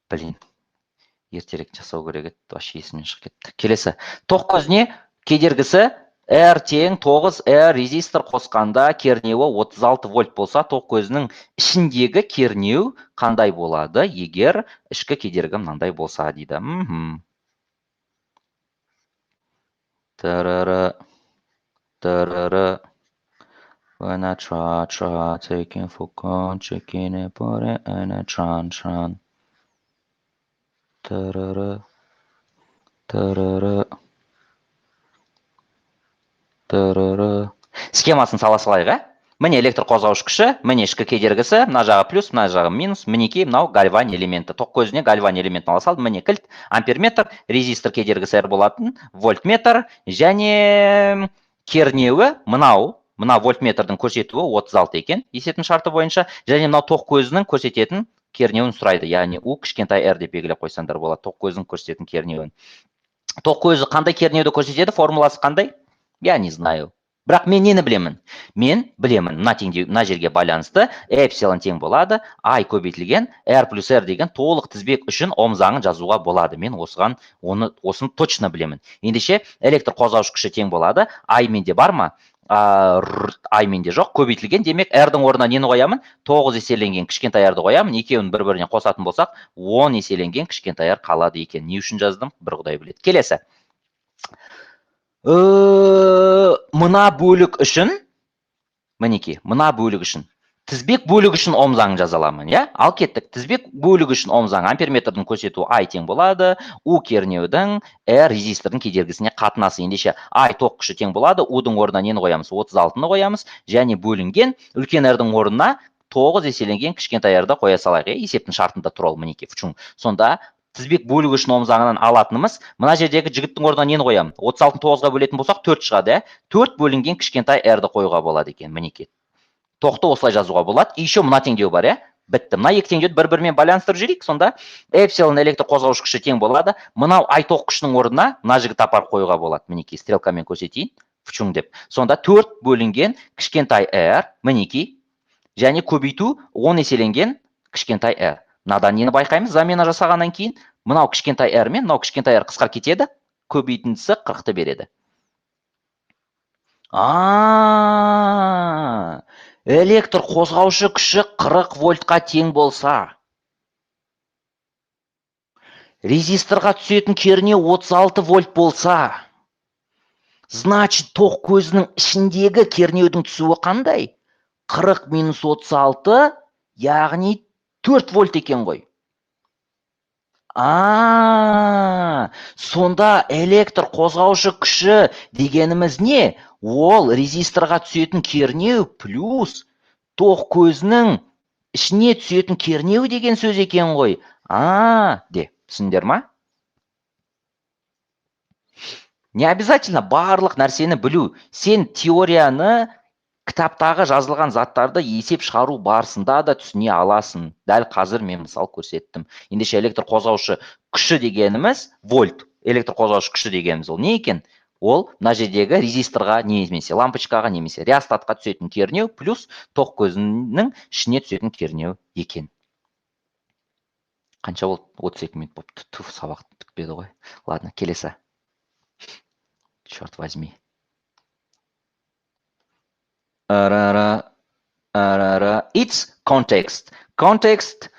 Блин, ертерек жасау керек еді, вообще есімнен шығып кетті. Келесі. Тоқ көзіне кедергісі R тең 9 R резистор қосқанда кернеуі 36 вольт болса, тоқ көзінің ішіндегі кернеу қандай болады, егер ішкі кедергі мынандай болса дейді. Тырыры, тырыры. When I try, try, taking for con, checking it, put it in a tran, tran. Тырыры, тырыры, Схемасын сала салайық, ә? Міне электр қозғауыш күші, міне ішкі кедергісі, мына жағы плюс, мына жағы минус, мінекей мынау гальван элементі. Тоқ көзіне гальван елементін ала салдым. Міне кілт, амперметр, резистор кедергісі R болатын, вольтметр және кернеуі мынау, мына вольтметрдің көрсетуі 36 екен, есептің шарты бойынша, және мынау тоқ көзінің көрсететін кернеуін сұрайды. Яғни U кішкентай R деп белгілеп қойсаңдар болады, тоқ көзінің көрсететін кернеуін. Тоқ көзі қандай кернеуді көрсетеді, формуласы қандай? Я не знаю. Бірақ мен нені білемін? Мен білемін, мына теңдеу, мына жерге байланысты эпсилон тең болады, I көбейтілген R плюс R деген толық тізбек үшін Ом заңын жазуға болады. Мен осыған, оны, осыны точно білемін. Ендеше электр қозғауыш күші тең болады. I менде бар ма? I менде жоқ, көбейтілген, демек R-дің орнына нені қоямын? 9 еселенген кішкентай R-ді қоямын. Екеуін бір-біріне қосатын болсақ, 10 еселенген кішкентай R қалады екен. Не үшін жаздым? Бір Құдай біледі. Келесі. Мына бөлік үшін, мінекей, мына бөлік үшін, тізбек бөлік үшін Ом заңын жаза аламын, иә? Ал кеттік. Тізбек бөлігі үшін Ом заңы амперметрдің көрсетуі I тең болады, U кернеудің R резистордың кедергісіне қатынасы. Ендеше I тоқ күші тең болады, U-дың орнына нені қоямыз? 36-ны қоямыз, және бөлінген үлкен R-дің орнына 9 еселенген кішкентай R-ді қоя салайық, иә? Есептің шартында тұр ол, мінекей, в чем. Сонда тізбек бөлігі үшін Ом заңынан алатынымыз, мына жердегі жігіттің орнына нені қоямын? 36-ны 9-ға бөлетін болсақ, 4 шығады, ә? 4 бөлінген кішкентай R-ді қоюға болады екен, мінекей. Тоқты осылай жазуға болады. И еще мына теңдеу бар, ә? Бітті. Мына екі теңдеуді бір-бірімен байланыстырып жіберейік. Сонда эпсилон электр қозғауыш күші тең болады. Мынау I тоқ күшінің орнына мына жігітті апарып қоюға болады. Мінекей, стрелкамен көрсетейін. В деп. Сонда 4 бөлінген кішкентай R, мінекей, және көбейту 10 еселенген кішкентай R. Мынадан нені байқаймыз? Замена жасағаннан кейін мынау кішкентай R мен мынау кішкентай R қысқарып кетеді, көбейтіндісі 40-ты береді. Электр қозғаушы күші 40 вольтқа тең болса, резисторға түсетін кернеу 36 вольт болса, значит, тоқ көзінің ішіндегі кернеудің түсуі қандай? 40 минус 36, яғни 4 вольт екен ғой. Сонда электр қозғаушы күші дегеніміз не? Ол резисторға түсетін кернеу плюс тоқ көзінің ішіне түсетін кернеу деген сөз екен ғой. Де, түсіндіңдер ма? Не обязательно барлық нәрсені білу. Сен теорияны, кітаптағы жазылған заттарды есеп шығару барысында да түсіне аласың. Дәл қазір мен мысал көрсеттім. Ендеше электр қозғаушы күші дегеніміз вольт. Электр қозғаушы күші дегеніміз ол не екен? Ол мына жердегі резисторға немесе лампочкаға немесе реостатқа түсетін кернеу плюс тоқ көзінің ішіне түсетін кернеу екен. Қанша болды? 32 минут болыпты. Туф, сабақ бітпеді ғой. Ладно, келесі. Черт возьми. Ара-ра, ара-ра. It's context. Context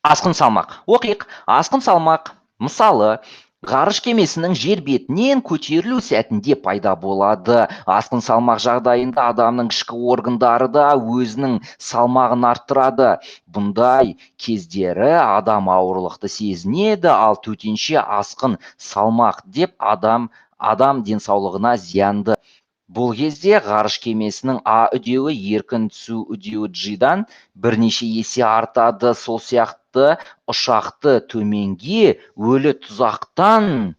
асқын салмақ. Оқиық. Асқын салмақ. Мысалы, ғарыш кемесінің жер бетінен көтерілу сәтінде пайда болады. Асқын салмақ жағдайында адамның ішкі органдары да өзінің салмағын арттырады. Бұндай кездері адам ауырлықты сезінеді, ал төтенше асқын салмақ деп адам денсаулығына зиянды. Бұл кезде ғарыш кемесінің А үдеуі еркін түсу үдеуі G-дан бірнеше есе артады. Сол сияқты ұшақты төменге өлі тұзақтан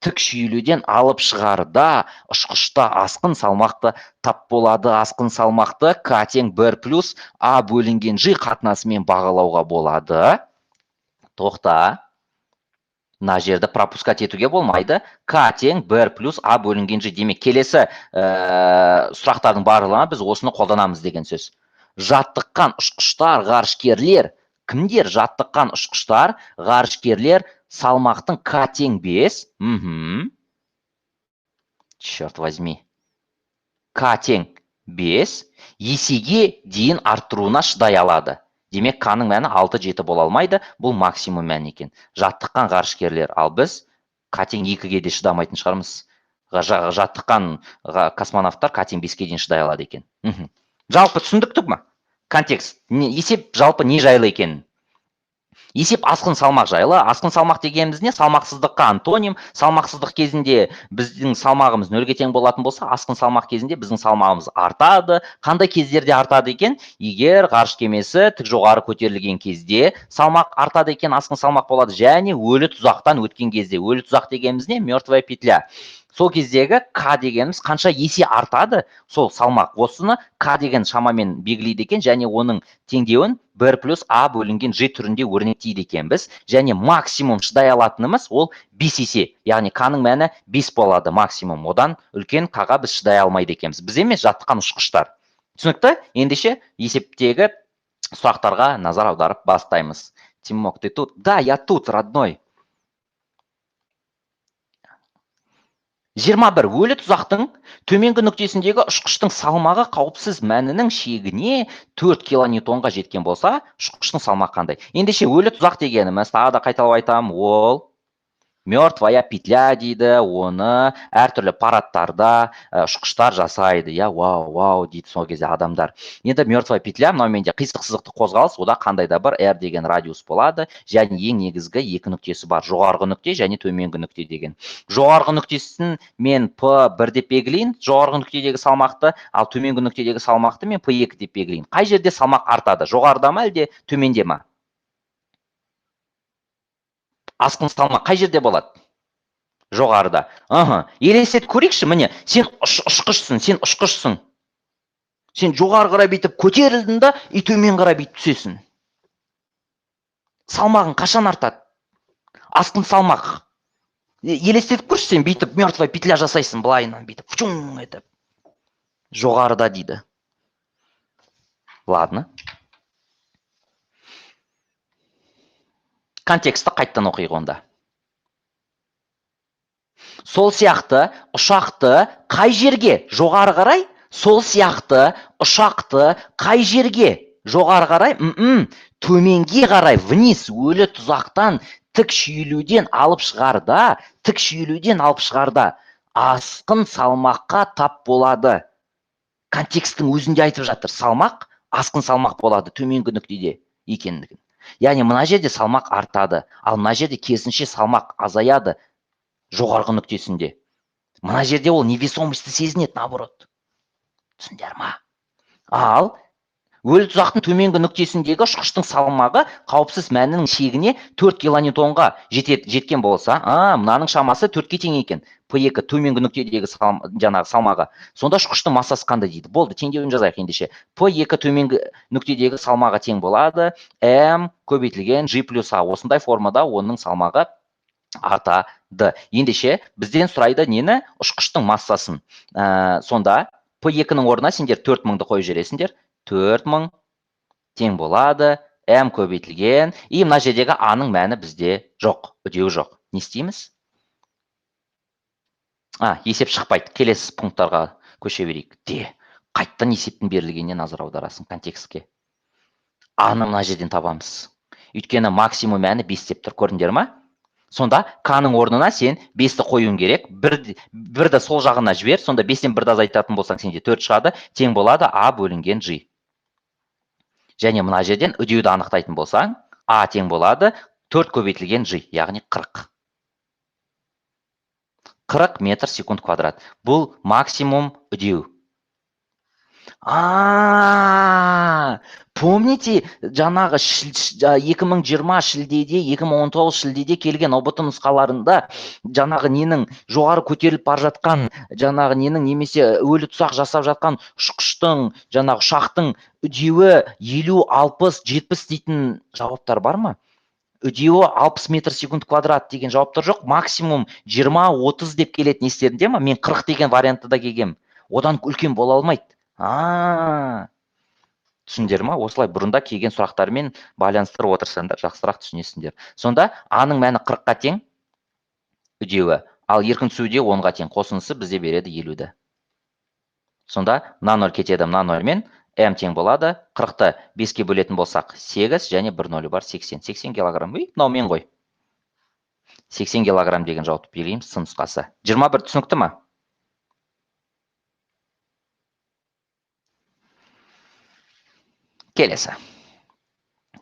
тік шүйілуден алып шығарда ұшқышта асқын салмақты тап болады. Асқын салмақты К тең 1 плюс А бөлінген G қатынасымен бағалауға болады. Тоқта. Мына жерді пропускать етуге болмайды. К тең 1 плюс А бөлінген G. Демек, келесі сұрақтардың барлығына біз осыны қолданамыз деген сөз. Жаттыққан ұшқыштар, ғарышкерлер. Кімдер жаттыққан ұшқыштар, ғарышкерлер салмақтың К тең 5. Черт возьми. К тең 5 есеге дейін арттыруына шыдай алады. Демек, К-ның мәні 6-7 бола алмайды. Бұл максимум мән екен. Жаттыққан ғарышкерлер. Ал біз К тең 2-ге де шыдамайтын шығармыз. Жаттыққан космонавттар К тең 5-ке дейін шыдай алады екен. Жалпы түсіндік ма? Контекст. Есеп жалпы не жайлы екенін. Есеп асқын салмақ жайлы. Асқын салмақ дегеніміз не? Салмақсыздыққа антоним. Салмақсыздық кезінде біздің салмағымыз нөлге тең болатын болса, асқын салмақ кезінде біздің салмағымыз артады. Қандай кездерде артады екен? Егер ғарыш кемесі тік жоғары көтерілген кезде салмақ артады екен, асқын салмақ болады. Және өлі тұзақтан өткен кезде. Өлі тұзақ дегеніміз не? Мертвая петля. Сол кездегі К дегеніміз қанша есе артады, сол салмақ. Осыны К деген шамамен белгілейді екен, және оның теңдеуін 1 плюс А бөлінген G түрінде өрнектейді екенбіз. Және максимум шыдай алатынымыз ол 5 есе, яғни К-ның мәні 5 болады максимум. Одан үлкен К-ға біз шыдай алмайды екенбіз. Біз емес, жаттыққан ұшқыштар. Түсінікті? Ендеше есептегі сұрақтарға назар аударып бастаймыз. Тимок, ты тут? Да, я тут, родной. 21. Өлі тұзақтың төменгі нүктесіндегі ұшқыштың салмағы қауіпсіз мәнінің шегіне 4 килоньютонға жеткен болса, ұшқыштың салмағы қандай? Ендеше өлі тұзақ дегеніміз, тағы да қайталап айтамын, ол мертвая петля дейді, оны әртүрлі парадтарда ұшқыштар жасайды, иә, вау, вау дейді сол кезде адамдар. Енді мертвая петля, мынау менде қисық сызықты қозғалыс, ода қандай да бір R деген радиус болады, және ең негізгі екі нүктесі бар, жоғарғы нүкте және төменгі нүкте деген. Жоғарғы нүктесін мен P1 деп белгілейін, жоғарғы нүктедегі салмақты, ал төменгі нүктедегі салмақты мен P2 деп белгілейін. Қай жерде салмақ артады? Жоғарыда ма, әлде төменде ма? Асқын салмақ қай жерде болады? Жоғарыда. Аха. Елестетіп көрейікші, міне, сен ұшқышсың, сен ұшқышсың. Сен жоғары қарай бүйтіп көтерілдің да, и төмен қарай бүйтіп түсесің. Салмағың қашан артады? Асқын салмақ. Елестетіп көрші, сен бүйтіп мертвая петля жасайсың былайынан бүйтіп, фчуң етіп. Жоғарыда дейді. Ладно. Контекстті қайттан оқиық онда. Сол сияқты ұшақты қай жерге жоғары қарай, сол сияқты ұшақты қай жерге жоғары қарай, төменге қарай, вниз, өлі тұзақтан тік шүйілуден алып шығарда, тік шүйілуден алып шығарда асқын салмаққа тап болады. Контексттің өзінде айтып жатыр, салмақ асқын салмақ болады төменгі нүктеде екендігін. Яғни мына жерде салмақ артады, ал мына жерде керісінше салмақ азаяды жоғарғы нүктесінде. Мына жерде ол невесомостьті сезінеді, наоборот. Түсіндер ма? Ал өлі тұзақтың төменгі нүктесіндегі ұшқыштың салмағы қауіпсіз мәнінің шегіне 4 килоньютонға жеткен болса, мынаның шамасы 4-ке тең екен. P2 төменгі нүктедегі жаңағы салмағы. Сонда ұшқыштың массасы қандай дейді? Болды, теңдеуін жазайық ендеше. P2 төменгі нүктедегі салмағы тең болады. М көбейтілген G плюс А. Осындай формада оның салмағы артады. Ендеше бізден сұрайды нені? Ұшқыштың массасын. Сонда P2-нің орнына сендер 4000-ды қойып жібересіңдер. 4000 тең болады, М көбейтілген, и мына жердегі А-ның мәні бізде жоқ, үдеуі жоқ. Не істейміз? Есеп шықпайды. Келесі пункттарға көше берейік. Де, қайттан есептің берілгеніне назар аударасың контекстке. А-ны мына жерден табамыз. Өйткені максимум мәні 5 деп тұр, көрдіңдер ма? Сонда К-ның орнына сен 5-ті қоюың керек. Бірді сол жағына жібер. Сонда 5-тен бірді азайтатын болсаң, сенде 4 шығады. Тең болады А бөлінген G. Және мына жерден үдеуді анықтайтын болсаң, А тең болады 4 көбейтілген G, яғни 40. 40 метр секунд квадрат. Бұл максимум үдеу. Помните, жаңағы 2020 шілдеде, 2019 шілдеде келген ҰБТ нұсқаларында жаңағы ненің жоғары көтеріліп бара жатқан, жаңағы ненің немесе өлі тұзақ жасап жатқан ұшқыштың, жаңағы ұшақтың үдеуі 50, 60, 70 дейтін жауаптар бар ма? Үдеуі 60 метр секунд квадрат деген жауаптар жоқ, максимум 20-30 деп келетін естерінде ма? Мен 40 деген вариантты да келгем. Одан үлкен бола алмайды. Түсіндер ма? Осылай бұрында келген сұрақтармен байланыстырып отырсаңдар, жақсырақ түсінесіңдер. Сонда А-ның мәні 40-қа тең үдеуі, ал еркін түсуде 10-ға тең. Қосындысы бізде береді 50-ді. Сонда мына 0 кетеді, мына 0-мен М тең болады. 40-ты 5-ке бөлетін болсақ 8 және бір нөлі бар 80. 80 килограмм. Үй, мынау мен ғой. 80 килограмм деген жауапты белгілейміз, сын нұсқасы. 21 түсінікті ма? Келесі.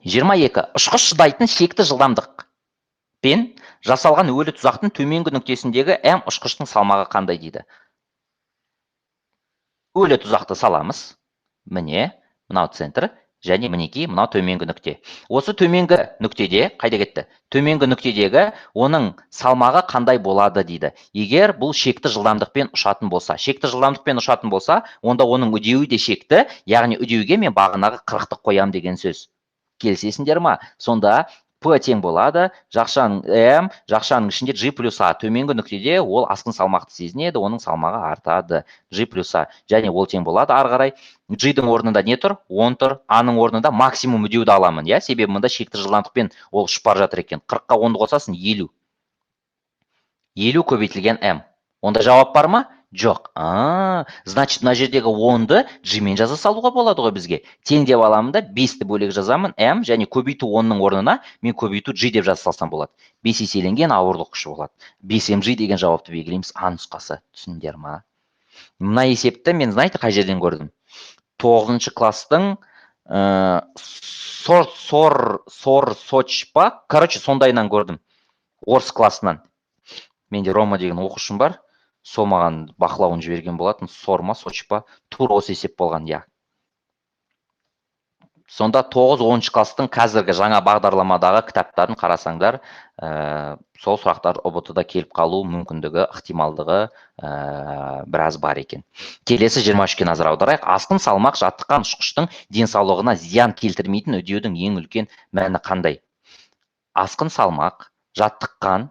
22. Ұшқыш шыдайтын шекті жылдамдықпен жасалған өлі тұзақтың төменгі нүктесіндегі М ұшқыштың салмағы қандай дейді. Өлі тұзақты саламыз. Міне, мынау центр, және мінекей мынау төменгі нүкте. Осы төменгі нүктеде, қайда кетті? Төменгі нүктедегі оның салмағы қандай болады дейді. Егер бұл шекті жылдамдықпен ұшатын болса, шекті жылдамдықпен ұшатын болса, онда оның үдеуі де шекті, яғни үдеуге мен бағанағы 40-ты қоям деген сөз. Келісесіңдер ма? Сонда П тең болады, жақшаның М, жақшаның ішінде G плюс А. Төменгі нүктеде ол асқын салмақты сезінеді, оның салмағы артады. G плюс А. Және ол тең болады ары қарай. G-дің орнында не тұр? 10 тұр. А-ның орнында максимум үдеуді аламын, иә? Себебі мында шекті жылдамдықпен ол ұшып бара жатыр екен. 40-қа 10-ды қосасың, 50. 50 көбейтілген М. Онда жауап бар ма? Жоқ. Значит, мына жердегі 10-ды G-мен жаза салуға болады ғой бізге. Тең деп аламын да, 5-ті бөлек жазамын, М, және көбейту 10-ның орнына мен көбейту G деп жаза салсам болады. 5 еселенген ауырлық күші болады. 5 mg деген жауапты белгілейміз, А нұсқасы. Түсіндіңдер ма? Мына есепті мен, знаете, қай жерден көрдім? 9-шы класстың сор, сор, сор, соч па? Короче, сондайынан көрдім. Орыс классынан. Менде Рома деген оқушым бар. Сол маған бақылауын жіберген болатын, сор ма, соч па, тура осы есеп болған, иә. Сонда 9-10 класстың қазіргі жаңа бағдарламадағы кітаптарын қарасаңдар, сол сұрақтар ҰБТ-да келіп қалу мүмкіндігі, ықтималдығы біраз бар екен. Келесі 23-ке назар аударайық. Асқын салмақ жаттыққан ұшқыштың денсаулығына зиян келтірмейтін үдеудің ең үлкен мәні қандай? Асқын салмақ жаттыққан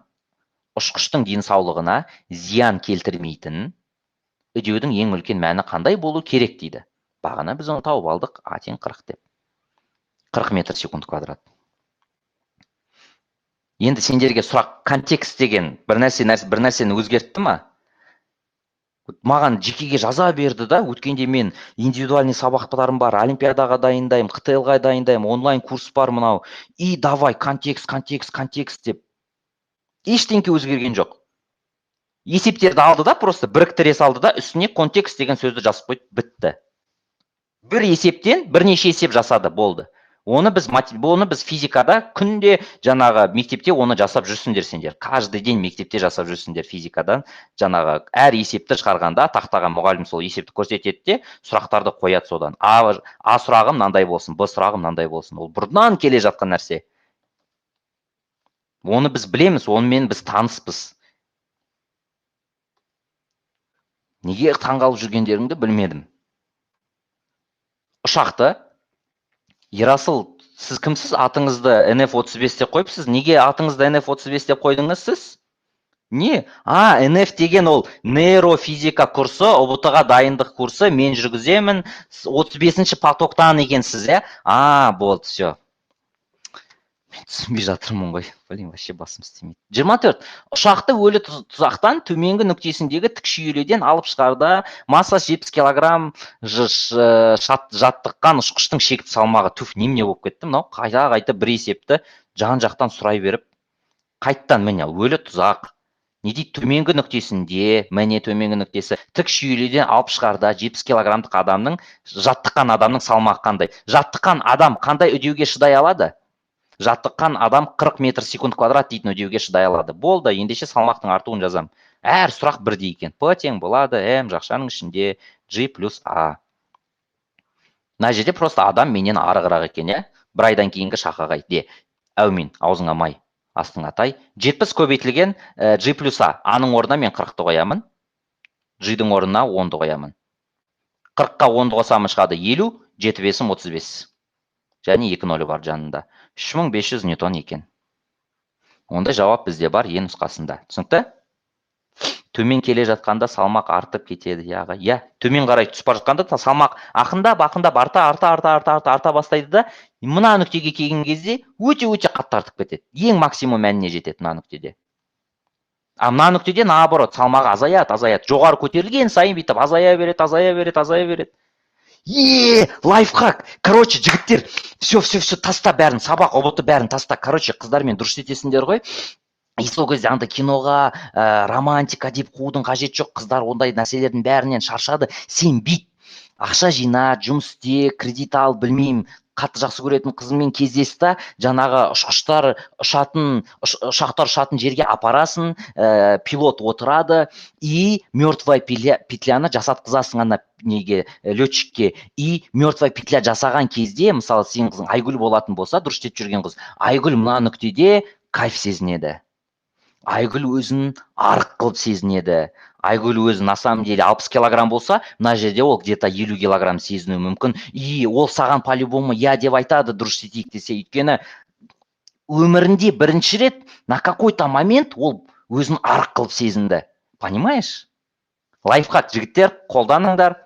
ұшқыштың денсаулығына зиян келтірмейтін үдеудің ең үлкен мәні қандай болу керек дейді. Бағана біз оны тауып алдық, А тең 40 деп. 40 метр секунд квадрат. Енді сендерге сұрақ, контекст деген бір нәрсе, бір нәрсені өзгертті ма? Маған жекеге жаза берді да, өткенде мен индивидуальный сабақтарым бар, олимпиадаға дайындаймын, ҚТЛ-ға дайындаймын, онлайн курс бар мынау. И давай контекст, контекст, контекст деп. Ештеңке өзгерген жоқ. Есептерді алды да, просто біріктіре салды да, үстіне контекст деген сөзді жазып қойды, бітті. Бір есептен бірнеше есеп жасады, болды. Оны біз физикада күнде жаңағы мектепте оны жасап жүрсіңдер сендер. Каждый день мектепте жасап жүрсіңдер физикадан. Жаңағы әр есепті шығарғанда тақтаға мұғалім сол есепті көрсетеді де, сұрақтарды қояды содан. А сұрағым мынандай болсын, Б сұрағым мынандай болсын. Ол бұрыннан келе жатқан нәрсе. Оны біз білеміз, онымен біз таныспыз. Неге таңғалып жүргендеріңді білмедім. Ұшақты, Ерасыл, сіз кімсіз? Атыңызды NF35 деп қойыпсыз. Неге атыңызды NF35 деп қойдыңыз сіз? Не? NF деген ол нейрофизика курсы, ҰБТ-ға дайындық курсы, мен жүргіземін. 35-ші потоктан екенсіз, иә? Болды, все. Мен түсінбей жатырмын ғой. Блин, вообще басым істемейді. 24. Ұшақты өлі тұзақтан төменгі нүктесіндегі тік шүйіледен алып шығарда массасы 70 килограмм жаттыққан ұшқыштың шекті салмағы. Түф, немене болып кетті мынау? Қайта-қайта бір есепті жан-жақтан сұрай беріп, қайттан міне өлі тұзақ. Не дейді? Төменгі нүктесінде, міне төменгі нүктесі, тік шүйіледен алып шығарда 70 килограммдық адамның, жаттыққан адамның салмағы қандай? Жаттыққан адам қандай үдеуге шыдай алады? Жаттыққан адам 40 метр секунд квадрат дейтін үдеуге шыдай алады. Болды, ендеше салмақтың артуын жазам. Әр сұрақ бірдей екен. П тең болады, М жақшаның ішінде G плюс А. Мына жерде просто адам менен арығырақ екен, иә? Бір айдан кейінгі шақаға де. Әумин, аузыңа май, астыңа тай. 70 көбейтілген G плюс А. А-ның орнына мен 40-ты қоямын. G-дің орнына 10-ды қоямын. 40-қа 10-ды қосамын, шығады 50, жеті бесім 35. Және екі нөлі бар жанында. 3500 ньютон екен. Ондай жауап бізде бар Е нұсқасында. Түсінікті? Төмен келе жатқанда салмақ артып кетеді, яға. Иә, төмен қарай түсіп бара жатқанда салмақ ақындап, ақындап арта, арта, арта, арта, арта, арта бастайды да, мына нүктеге келген кезде өте-өте қатты артып кетеді. Ең максимум мәніне жетеді мына нүктеде. А мына нүктеде наоборот, салмағы азаяды, азаяды. Жоғары көтерілген сайын бүйтіп азая береді, азая береді, азая береді. Е, лайфхак. Короче, жігіттер, все, все, все, таста бәрін, сабақ, ҰБТ бәрін таста. Короче, қыздармен дұрыс етесіңдер ғой. И сол кезде анда киноға, романтика деп қуудың қажеті жоқ. Қыздар ондай нәрселердің бәрінен шаршады. Сен бүйт, ақша жина, жұмыс істе, кредит ал, білмеймін, Қатты жақсы көретін қызыңмен кездесті, жаңағы ұшқыштар ұшатын, ұшақтар ұшатын жерге апарасың, пилот отырады, и мертвая петляны жасатқызасың ана неге, летчикке. И мертвая петля жасаған кезде, мысалы, сенің қызың Айгүл болатын болса, дұрыс жетіп жүрген қыз, Айгүл мына нүктеде кайф сезінеді. Айгүл өзін арық қылып сезінеді. Айгүл өзі на самом деле 60 килограмм болса, мына жерде ол где-то 50 килограмм сезінуі мүмкін. И ол саған по-любому я деп айтады, дұрыс жетейік десе, өйткені өмірінде бірінші рет на какой-то момент ол өзін арық қылып сезінді. Понимаешь? Лайфхак, жігіттер, қолданыңдар.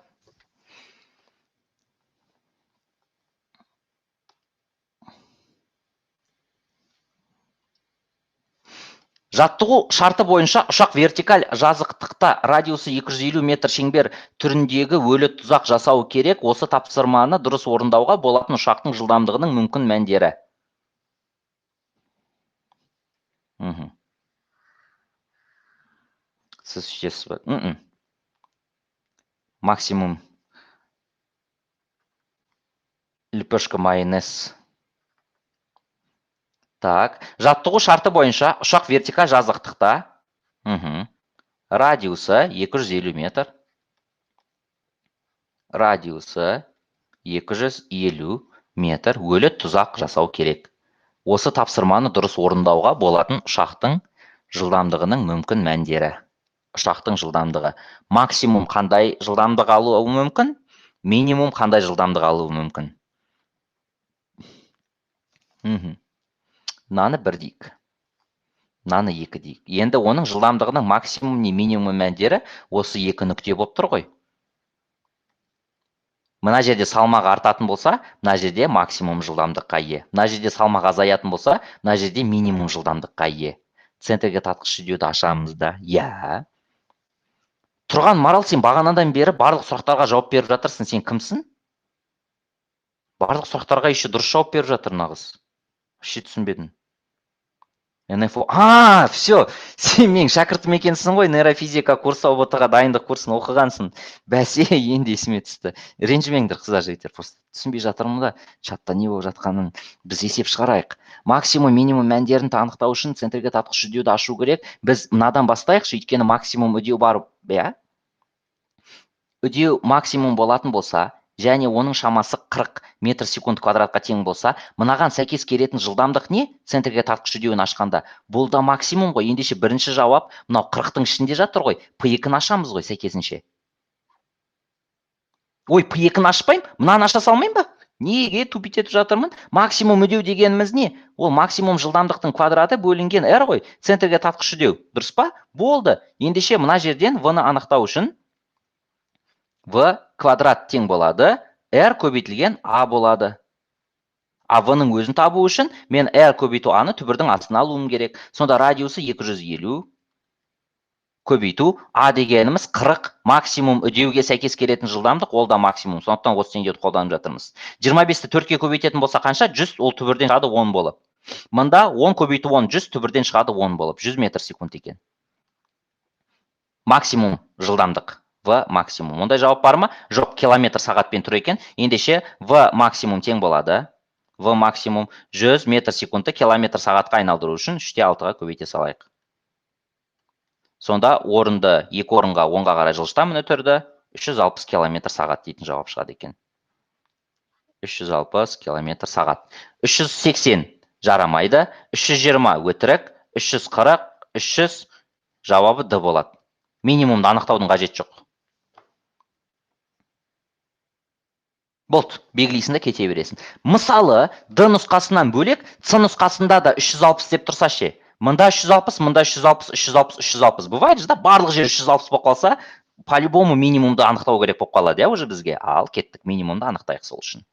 Жаттығу шарты бойынша ұшақ вертикаль жазықтықта радиусы 250 метр шеңбер түріндегі өлі тұзақ жасау керек. Осы тапсырманы дұрыс орындауға болатын ұшақтың жылдамдығының мүмкін мәндері. Сіз сөйтесіз бе? Максимум лепешка майонез. Так, жаттығу шарты бойынша ұшақ вертикаль жазықтықта, радиусы 250 метр, радиусы 250 метр өлі тұзақ жасау керек. Осы тапсырманы дұрыс орындауға болатын ұшақтың жылдамдығының мүмкін мәндері. Ұшақтың жылдамдығы. Максимум қандай жылдамдық алуы мүмкін? Минимум қандай жылдамдық алуы мүмкін? Мынаны 1 дейік, мынаны 2 дейік. Енді оның жылдамдығының максимум не минимум мәндері осы екі нүкте болып тұр ғой. Мына жерде салмақ артатын болса, мына жерде максимум жылдамдыққа ие. Мына жерде салмақ азаятын болса, мына жерде минимум жылдамдыққа ие. Центрге тартқыш үдеуді ашамыз да. Иә. Тұрған Марал, сен бағанадан бері барлық сұрақтарға жауап беріп жатырсың. Сен кімсің? Барлық сұрақтарға еще дұрыс жауап беріп жатыр мына қыз. Вообще түсінбедім. НФО. А, все, сен менің шәкіртім екенсің ғой, нейрофизика курсы, ҰБТ-ға дайындық курсын оқығансың. Бәсе, енді есіме түсті. Ренжімеңдер, қыздар, жігіттер, просто түсінбей жатырмын да, чатта не болып жатқанын. Біз есеп шығарайық. Максимум, минимум мәндерін анықтау үшін центрге тартқыш үдеуді ашу керек. Біз мынадан бастайықшы, өйткені максимум үдеу бар, иә? Үдеу максимум болатын болса, және оның шамасы 40 метр секунд квадратқа тең болса, мынаған сәйкес келетін жылдамдық не? Центрге тартқыш үдеуін ашқанда. Бұл да максимум ғой. Ендеше бірінші жауап мынау 40-тың ішінде жатыр ғой. P2-ні ашамыз ғой сәйкесінше. Ой, P2-ні ашпаймын, мынаны аша салмаймын ба? Неге тупить етіп жатырмын? Максимум үдеу дегеніміз не? Ол максимум жылдамдықтың квадраты бөлінген R ғой. Центрге тартқыш үдеу. Дұрыс па? Болды. Ендеше мына жерден V-ны анықтау үшін V квадрат тең болады, R көбейтілген А болады. А V-ның өзін табу үшін мен R көбейту А-ны түбірдің астына алуым керек. Сонда радиусы 250 көбейту А дегеніміз 40, максимум үдеуге сәйкес келетін жылдамдық, ол да максимум. Сондықтан осы теңдеуді қолданып жатырмыз. 25-ті 4-ке көбейтетін болса қанша? 100, ол түбірден шығады 10 болып. Мында 10 көбейту 10, 100, түбірден шығады 10 болып. 100 метр секунд екен. Максимум жылдамдық. В максимум. Ондай жауап бар ма? Жоқ, километр сағатпен тұр екен. Ендеше В максимум тең болады. В максимум 100 метр секундты километр сағатқа айналдыру үшін 3,6-ға көбейте салайық. Сонда орынды 2 орынға оңға қарай жылжытамын үтірді. 360 километр сағат дейтін жауап шығады екен. 360 километр сағат. 380 жарамайды. 320 өтірік. 340, 300 жауабы Д болады. Минимумды анықтаудың қажеті жоқ. Болды, белгілейсің де кете бересің. Мысалы, Д нұсқасынан бөлек, С нұсқасында да 360 деп тұрса ше. Мында 360, мында 360, 360, 360. Бывает же, да, барлық жер 360 болып қалса, по-любому минимумды анықтау керек болып қалады, иә, уже бізге. Ал, кеттік, минимумды анықтайық сол үшін.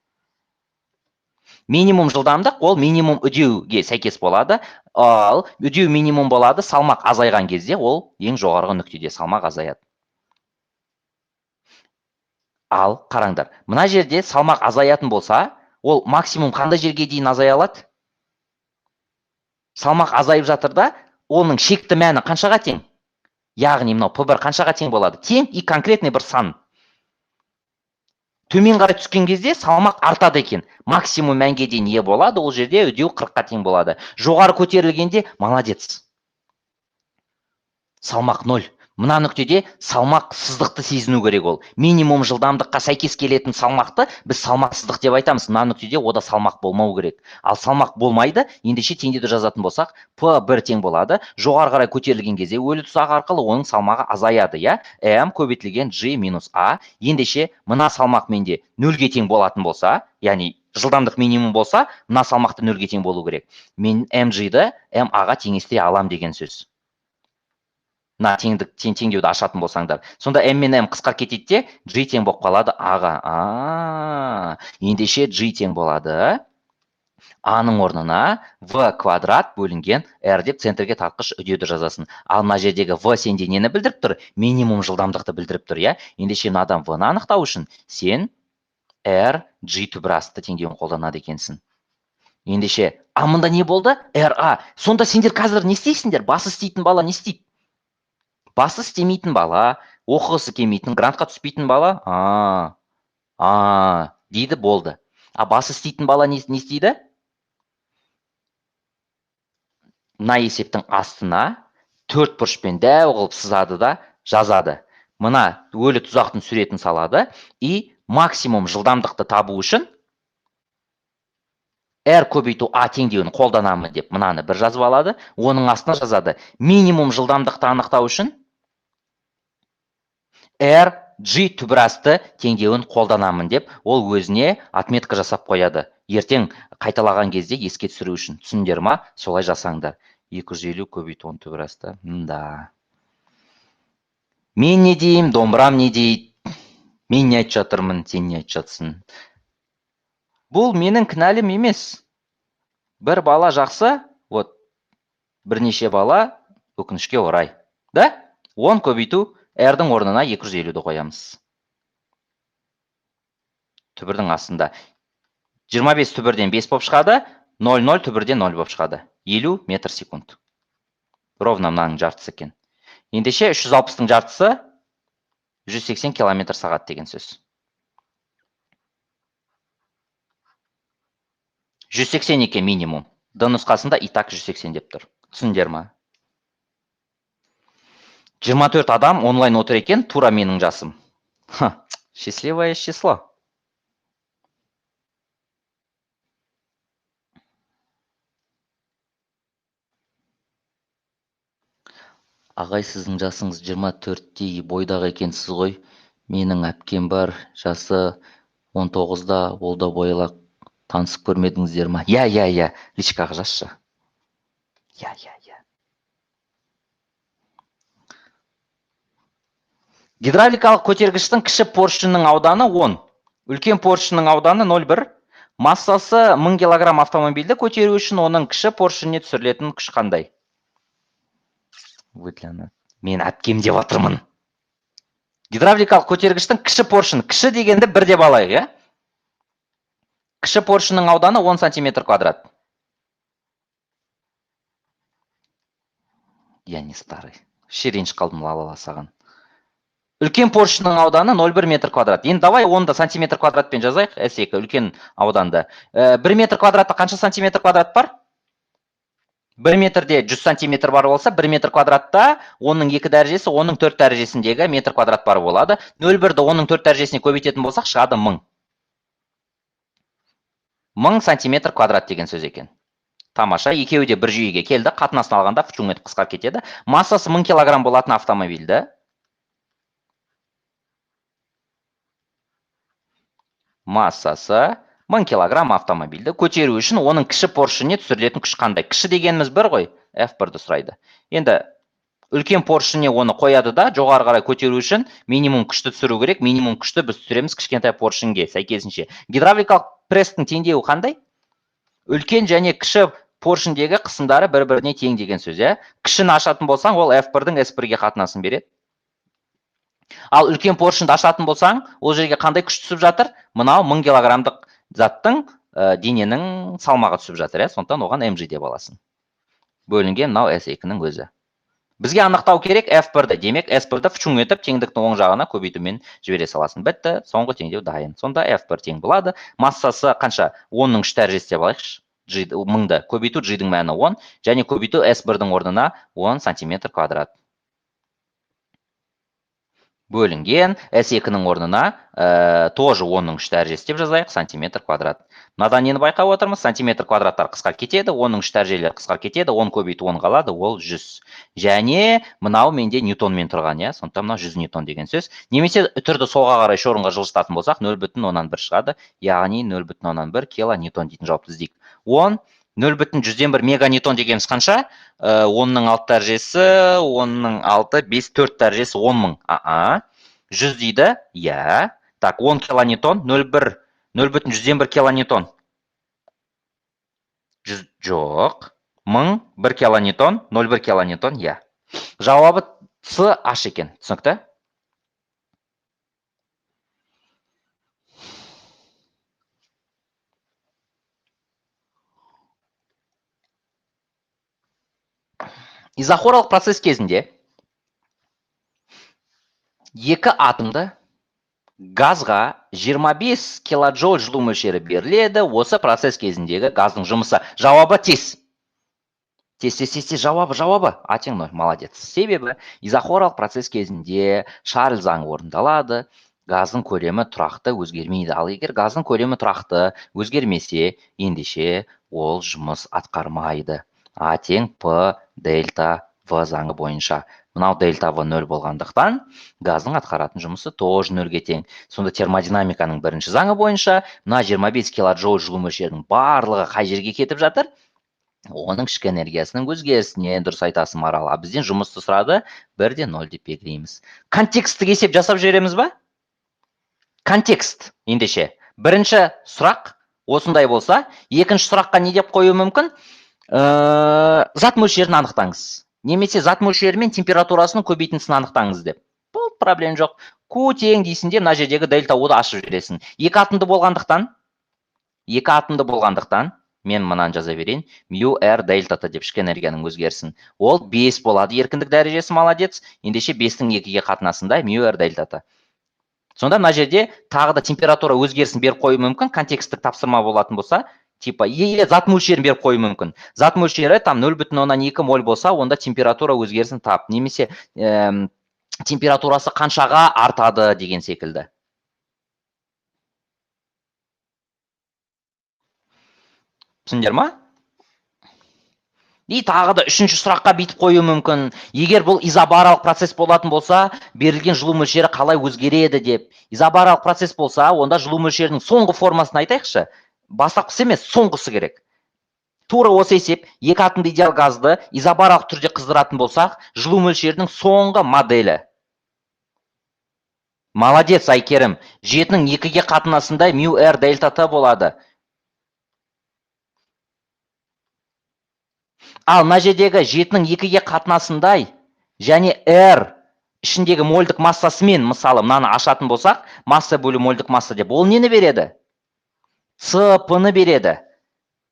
Минимум жылдамдық ол минимум үдеуге сәйкес болады. Ал үдеу минимум болады, салмақ азайған кезде ол ең жоғарғы нүктеде салмақ азаяды. Ал қараңдар, мына жерде салмақ азаятын болса, ол максимум қандай жерге дейін азая алады? Салмақ азайып жатыр да, оның шекті мәні қаншаға тең? Яғни мынау P1 қаншаға тең болады? Тең и конкретный бір сан. Төмен қарай түскен кезде салмақ артады екен. Максимум мәнге дейін ие болады, ол жерде үдеу 40-қа тең болады. Жоғары көтерілгенде молодец. Салмақ 0. Мына нүктеде салмақ сыздықты сезіну керек ол. Минимум жылдамдыққа сәйкес келетін салмақты біз салмақсыздық деп айтамыз. Мына нүктеде ода салмақ болмау керек. Ал салмақ болмайды, ендеше теңдеуді жазатын болсақ, P1 тең болады. Жоғары қарай көтерілген кезде өлі тұзақ арқылы оның салмағы азаяды, иә? M көбейтілген G минус A. Ендеше мына салмақ менде 0-ге тең болатын болса, яғни жылдамдық минимум болса, мына салмақты 0-ге тең болу керек. Мен MG-ді MA-ға теңестіре алам деген сөз. Мына теңдеуді ашатын болсаңдар. Сонда M мен M қысқарып кетеді де, G тең болып қалады A-ға. Ендеше G тең болады. А-ның орнына V квадрат бөлінген R деп центрге тартқыш үдеуді жазасың. Ал мына жердегі V сенде нені білдіріп тұр? Минимум жылдамдықты білдіріп тұр, иә? Ендеше мынадан V-ны анықтау үшін сен R G түбір асты теңдеуін қолданады екенсің. Ендеше, а мында не болды? RA. Сонда сендер қазір не істейсіңдер? Басы істейтін бала не істейді? Басы істемейтін бала, оқығысы келмейтін, грантқа түспейтін бала, дейді, болды. А басы істейтін бала не істейді? Мына есептің астына 4 бұрышпен дәу қылып сызады да жазады. Мына өлі тұзақтың суретін салады и максимум жылдамдықты табу үшін R көбейту А теңдеуін қолданамын деп мынаны бір жазып алады, оның астына жазады. Минимум жылдамдықты анықтау үшін R G түбір асты теңдеуін қолданамын деп ол өзіне отметка жасап қояды. Ертең қайталаған кезде еске түсіру үшін. Түсіндер ма? Солай жасаңдар. 250 көбейту 10 түбір асты. Да. Мен не деймін, домбырам не дейді? Мен не айтып жатырмын, сен не айтып жатсың? Бұл менің кінәлім емес. Бір бала жақсы, вот бірнеше бала өкінішке орай. Да? 10 көбейту R-дің орнына 250-ді қоямыз. Түбірдің астында. 25 түбірден 5 болып шығады, 0,0 түбірден 0 болып шығады. 50 метр секунд. Ровно мынаның жартысы екен. Ендеше 360-тың жартысы 180 километр сағат деген сөз. 180 екен минимум. Д нұсқасында и так 180 деп тұр. Түсіндер ма? 24 адам онлайн отыр екен, тура менің жасым. Ха, счастливое число. Ағай, сіздің жасыңыз 24-тей бойдақ екенсіз ғой. Менің әпкем бар, жасы 19-да, ол да бойлақ. Танысып көрмедіңіздер ма? Я, я, я. Личкаға жазшы. Я, я, я. Гидравликалық көтергіштің кіші поршнінің ауданы 10, үлкен поршнінің ауданы 0,1. Массасы 1000 килограмм автомобильді көтеру үшін оның кіші поршніне түсірілетін күш қандай? Мен әпкем деп жатырмын. Гидравликалық көтергіштің кіші поршні, кіші дегенді бір деп алайық, иә? Кіші поршнінің ауданы 10 сантиметр квадрат. Я не старый. Ширенш қалдым ла-ла-ла саған. Үлкен поршнінің ауданы 0,1 метр квадрат. Енді давай оны да сантиметр квадратпен жазайық. S2 үлкен ауданды. 1 метр квадратта қанша сантиметр квадрат бар? 1 метрде 100 сантиметр бар болса, 1 метр квадратта оның 2 дәрежесі, оның 4 дәрежесіндегі метр квадрат бар болады. 0,1-ді оның 4 дәрежесіне көбейтетін болсақ, шығады 1000. 1000 сантиметр квадрат деген сөз екен. Тамаша, екеуі де бір жүйеге келді. Қатынасын алғанда фчуң етіп қысқарып кетеді. Массасы 1000 килограмм болатын автомобильді массасы 1000 килограмм автомобильді көтеру үшін оның кіші поршніне түсірілетін күш қандай? Кіші дегеніміз бір ғой, F1-ді сұрайды. Енді үлкен поршніне оны қояды да, жоғары қарай көтеру үшін минимум күшті түсіру керек. Минимум күшті біз түсіреміз кішкентай поршнге сәйкесінше. Гидравликалық пресстің теңдеуі қандай? Үлкен және кіші поршндегі қысымдары бір-біріне тең деген сөз, иә? Кішіні ашатын болсаң, ол F1-дің S1-ге қатынасын береді. Ал үлкен поршнді ашатын болсаң, ол жерге қандай күш түсіп жатыр? Мынау 1000 килограммдық заттың, дененің салмағы түсіп жатыр, иә? Сондықтан оған MG деп аласың. Бөлінген мынау S2-нің өзі. Бізге анықтау керек F1-ді. Демек, S1-ді фчуң етіп, теңдіктің оң жағына көбейтумен жібере саласың. Бітті, соңғы теңдеу дайын. Сонда F1 тең болады. Массасы қанша? 10-ның 3 дәрежесі деп алайықшы. G, мыңды көбейту, G-дің мәні 10, және көбейту S1-дің орнына 10 сантиметр квадрат. Бөлінген S2-нің орнына тоже 10-ның 3 дәрежесі деп жазайық, сантиметр квадрат. Мынадан нені байқап отырмыз? Сантиметр квадраттар қысқарып кетеді, 10-ның 3 дәрежелері қысқарып кетеді, 10 көбейту 10 қалады, ол 100. Және мынау менде ньютонмен тұрған, иә? Сондықтан мынау 100 ньютон деген сөз. Немесе үтірді солға қарай үш орынға жылжытатын болсақ, 0,1 шығады, яғни 0,1 килоньютон дейтін жауапты іздейік. 10, 0,1 меганьютон дегеніміз қанша? 10-ның 6 дәрежесі, 10-ның 6, 5, 4 дәрежесі, 10 мың. 100 дейді, иә. Так, 10 килоньютон, 0,1 килоньютон. 100, жоқ. 1000, 1 килоньютон, 0,1 килоньютон, иә. Жауабы С, H екен. Түсінікті? Изохоралық процесс кезінде екі атомды газға 25 килоджоуль жылу мөлшері беріледі. Осы процесс кезіндегі газдың жұмысы. Жауабы тез. Тез, тез, тез, тез, жауабы, жауабы. А тең 0, молодец. Себебі изохоралық процесс кезінде Шарль заңы орындалады. Газдың көлемі тұрақты өзгермейді. Ал егер газдың көлемі тұрақты өзгермесе, ендеше ол жұмыс атқармайды. А тең П дельта В заңы бойынша. Мынау дельта В 0 болғандықтан, газдың атқаратын жұмысы тоже 0-ге тең. Сонда термодинамиканың бірінші заңы бойынша мына 25 килоджоуль жылу мөлшерінің барлығы қай жерге кетіп жатыр? Оның ішкі энергиясының өзгерісіне. Дұрыс айтасың, Марал. А бізден жұмысты сұрады, 1,0 деп белгілейміз. Контексттік есеп жасап жібереміз ба? Контекст, ендеше. Бірінші сұрақ осындай болса, екінші сұраққа не деп қою мүмкін? Зат мөлшерін анықтаңыз. Немесе зат мөлшері мен температурасының көбейтіндісін анықтаңыз деп. Бұл проблем жоқ. Q тең дейсің де, мына жердегі дельта U-ды ашып жібересің. Екі атомды болғандықтан, мен мынаны жаза берейін. Мю R дельта Т деп ішкі энергияның өзгерісін. Ол 5 болады, еркіндік дәрежесі, молодец. Ендеше 5-тің 2-ге қатынасында мю R дельта Т. Сонда мына жерде тағы да температура өзгерісін беріп қою мүмкін, контексттік тапсырма болатын болса, типа, или зат мөлшерін беріп қою мүмкін. Зат мөлшері там 0,2 моль болса, онда температура өзгерісін тап. Немесе температурасы қаншаға артады деген секілді. Түсіндер ма? И тағы да үшінші сұраққа бүйтіп қою мүмкін. Егер бұл изобаралық процесс болатын болса, берілген жылу мөлшері қалай өзгереді деп. Изобаралық процесс болса, онда жылу мөлшерінің соңғы формасын айтайықшы. Бастапқысы емес, соңғысы керек. Тура осы есеп, екі атомды идеал газды изобаралық түрде қыздыратын болсақ, жылу мөлшерінің соңғы моделі. Молодец, Айкерім. 7-нің 2-ге қатынасында мю R дельта Т болады. Ал мына жердегі 7-нің 2-ге қатынасындай және R ішіндегі мольдік массасымен, мысалы, мынаны ашатын болсақ, масса бөлу мольдік масса деп, ол нені береді? ЦП-ны береді.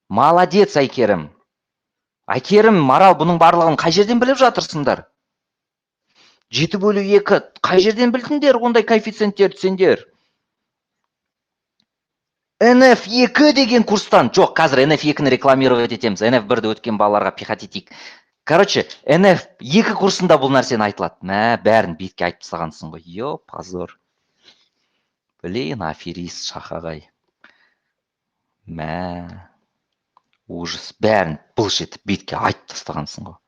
Молодец, Айкерім. Айкерім, Марал, бұның барлығын қай жерден біліп жатырсыңдар? 7 бөлу 2, қай жерден білдіңдер ондай коэффициенттерді сендер? NF2 деген курстан. Жоқ, қазір NF2-ні рекламировать етеміз. NF1-ді өткен балаларға пихать етейік. Короче, NF2 курсында бұл нәрсені айтылады. Мә, бәрін бетке айтып тастағансың ғой. Йо, позор. Блин, аферист Шахағай. Мә, ужас. Бәрін былш етіп бетке айтып тастағансың ғой.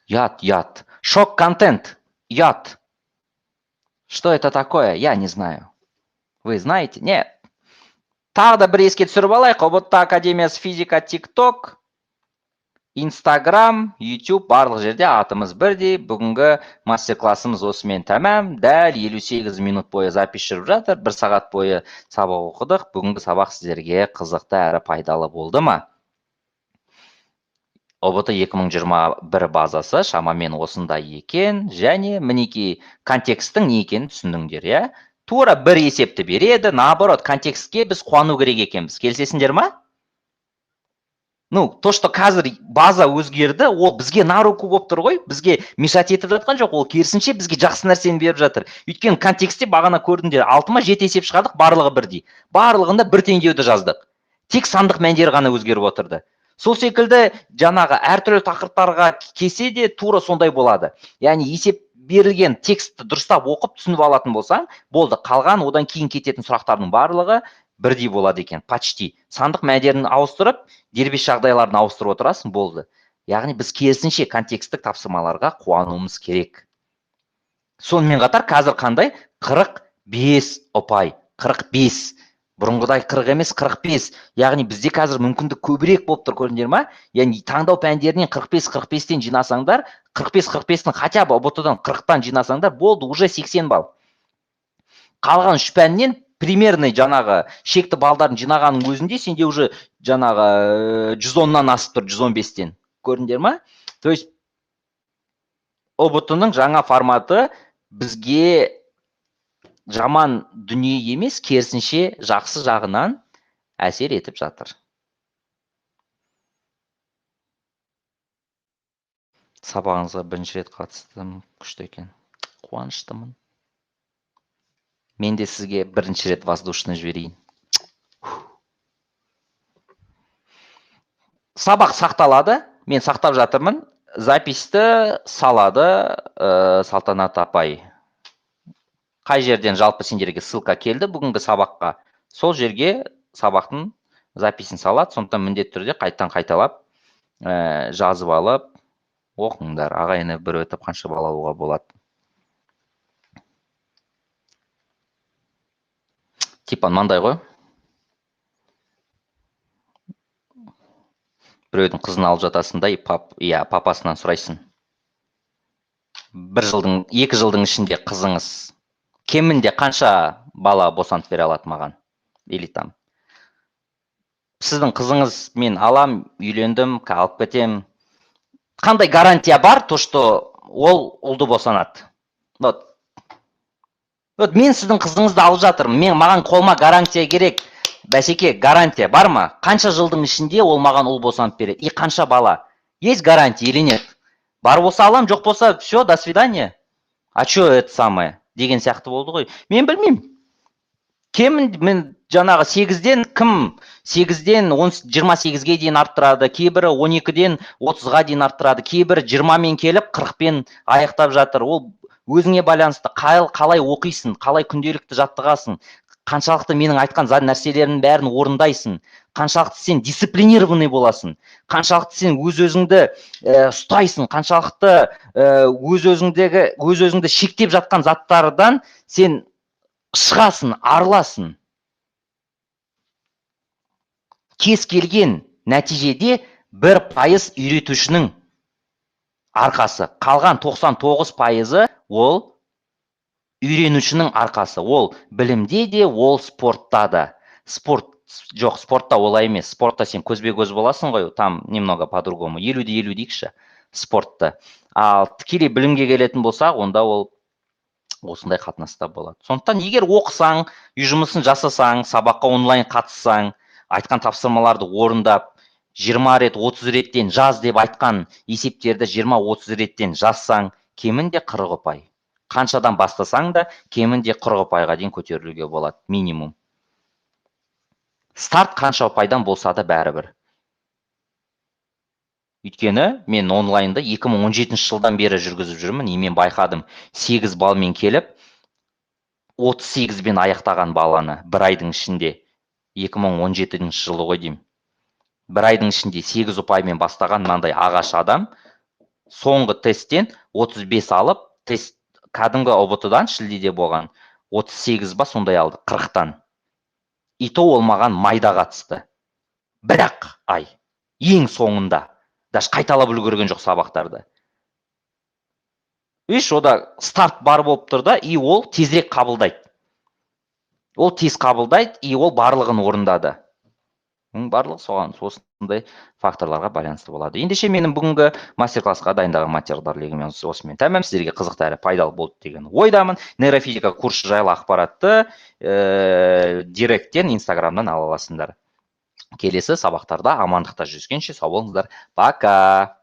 Ұят, ұят. Шок контент. Ұят. Что это такое? Я не знаю. Вы знаете? Нет. Тағы да бір еске түсіріп алайық. ҰБТ Академиясы физика, TikTok, Instagram, YouTube, барлық жерде атымыз бірдей. Бүгінгі мастер-классымыз осымен тәмам. Дәл 58 минут бойы запись жүріп жатыр. 1 сағат бойы сабақ оқыдық. Бүгінгі сабақ сіздерге қызықты әрі пайдалы болды ма? ҰБТ 2021 базасы шамамен осындай екен. Және мінекей контексттің не екенін түсіндіңдер, иә? Тура бір есепті береді, наоборот, контекстке біз қуану керек екенбіз. Келісесіңдер ма? Ну, то, что қазір база өзгерді, ол бізге на руку болып тұр ғой, бізге мешать етіп жатқан жоқ, ол керісінше бізге жақсы нәрсені беріп жатыр. Өйткені контекстте бағана көрдіңдер, 6 ма 7 есеп шығардық, барлығы бірдей. Барлығында бір теңдеуді жаздық. Тек сандық мәндері ғана өзгеріп отырды. Сол секілді жаңағы әртүрлі тақырыптарға келсе де тура сондай болады. Яғни есеп берілген текстті дұрыстап оқып түсініп алатын болсаң, болды, қалған одан кейін кететін сұрақтардың барлығы бірдей болады екен, почти. Сандық мәндерін ауыстырып, дербес жағдайларын ауыстырып отырасың, болды. Яғни біз керісінше контексттік тапсырмаларға қуануымыз керек. Сонымен қатар қазір қандай? 45 ұпай, 45. Бұрынғыдай 40 емес, 45. Яғни бізде қазір мүмкіндік көбірек болып тұр, көрдіңдер ма? Яғни таңдау пәндерінен 45-45-тен жинасаңдар, 45-45-тің хотя бы ҰБТ-дан 40-тан жинасаңдар, болды, уже 80 балл. Қалған үш пәннен примерный жаңағы шекті балдарын жинағанның өзінде сенде уже жаңағы 110-нан асып тұр, 115-тен. Көрдіңдер ма? То есть ҰБТ-ның жаңа форматы бізге жаман дүние емес, керісінше жақсы жағынан әсер етіп жатыр. Сабағыңызға бірінші рет қатыстым, күшті екен. Қуаныштымын. Мен де сізге бірінші рет воздушный жіберейін. Сабақ сақталады, мен сақтап жатырмын. Записті салады Салтанат апай. Қай жерден жалпы сендерге ссылка келді бүгінгі сабаққа, сол жерге сабақтың записін салады. Сондықтан міндетті түрде қайтадан қайталап жазып алып оқыңдар. Ағайыны бір өтіп қанша бал алуға болады. Типа мынандай ғой. Біреудің қызын алып жатасың да, иә, папасынан сұрайсың. Бір жылдың, 2 жылдың ішінде қызыңыз кемінде қанша бала босанып бере алады маған? Или там сіздің қызыңыз, мен алам, үйлендім, алып кетем. Қандай гарантия бар, то что ол ұлды босанады? Вот. Вот мен сіздің қызыңызды алып жатырмын. Мен маған қолыма гарантия керек. Бәсеке, гарантия бар ма? Қанша жылдың ішінде ол маған ұл босанып береді? И қанша бала? Есть гарантия или нет? Бар болса алам, жоқ болса все, до свидания. А чё это самое? Деген сияқты болды ғой. Мен білмеймін. Кемін мен жаңағы 8-ден кім 8-ден 28-ге дейін арттырады, кейбірі 12-ден 30-ға дейін арттырады, кейбірі 20-мен келіп 40-пен аяқтап жатыр. Ол өзіңе байланысты, қалай оқисың, қалай күнделікті жаттығасың, қаншалықты менің айтқан нәрселерімнің бәрін орындайсың, қаншалықты сен дисциплинированный боласың, қаншалықты сен өз-өзіңді ұстайсың, қаншалықты өз-өзіңді шектеп жатқан заттардан сен шығасың, арыласың. Кез келген нәтижеде 1% үйретушінің арқасы, қалған 99% ол үйренушінің арқасы. Ол білімде де, ол спортта да. Спорт жоқ, спортта олай емес. Спортта сен көзбе-көз боласың ғой, там немного по-другому. 50-де 50 дейікші спортты. Ал тікелей білімге келетін болсақ, онда ол осындай қатынаста болады. Сондықтан егер оқысаң, үй жұмысын жасасаң, сабаққа онлайн қатыссаң, айтқан тапсырмаларды орындап, 20 рет, 30 реттен жаз деп айтқан есептерді 20-30 реттен жазсаң, кемінде 40 ұпай. Қаншадан бастасаң да, кемінде 40 ұпайға дейін көтерілуге болады, минимум. Старт қанша ұпайдан болса да бәрібір. Өйткені мен онлайнда 2017 жылдан бері жүргізіп жүрмін, и мен байқадым, 8 балмен келіп, 38-бен аяқтаған баланы бір айдың ішінде, 2017 жылы ғой деймін. Бір айдың ішінде 8 ұпаймен бастаған мынандай ағаш адам соңғы тесттен 35 алып, тест кәдімгі ҰБТ-дан шілдеде болған 38 ба сондай алды, 40-тан. И то ол маған майда қатысты. Бірақ ай, ең соңында даже қайталап үлгерген жоқ сабақтарды. Видишь, ода старт бар болып тұр да, и ол тезірек қабылдайды. Ол тез қабылдайды, и ол барлығын орындады. Оның барлығы соған, осындай факторларға байланысты болады. Ендеше менің бүгінгі мастер-классқа дайындаған материалдар легімен осымен тәмам. Сіздерге қызықты әрі пайдалы болды деген ойдамын. Нейрофизика курсы жайлы ақпаратты директтен, Инстаграмнан ала аласыңдар. Келесі сабақтарда амандықта жүздескенше, сау болыңыздар, пока!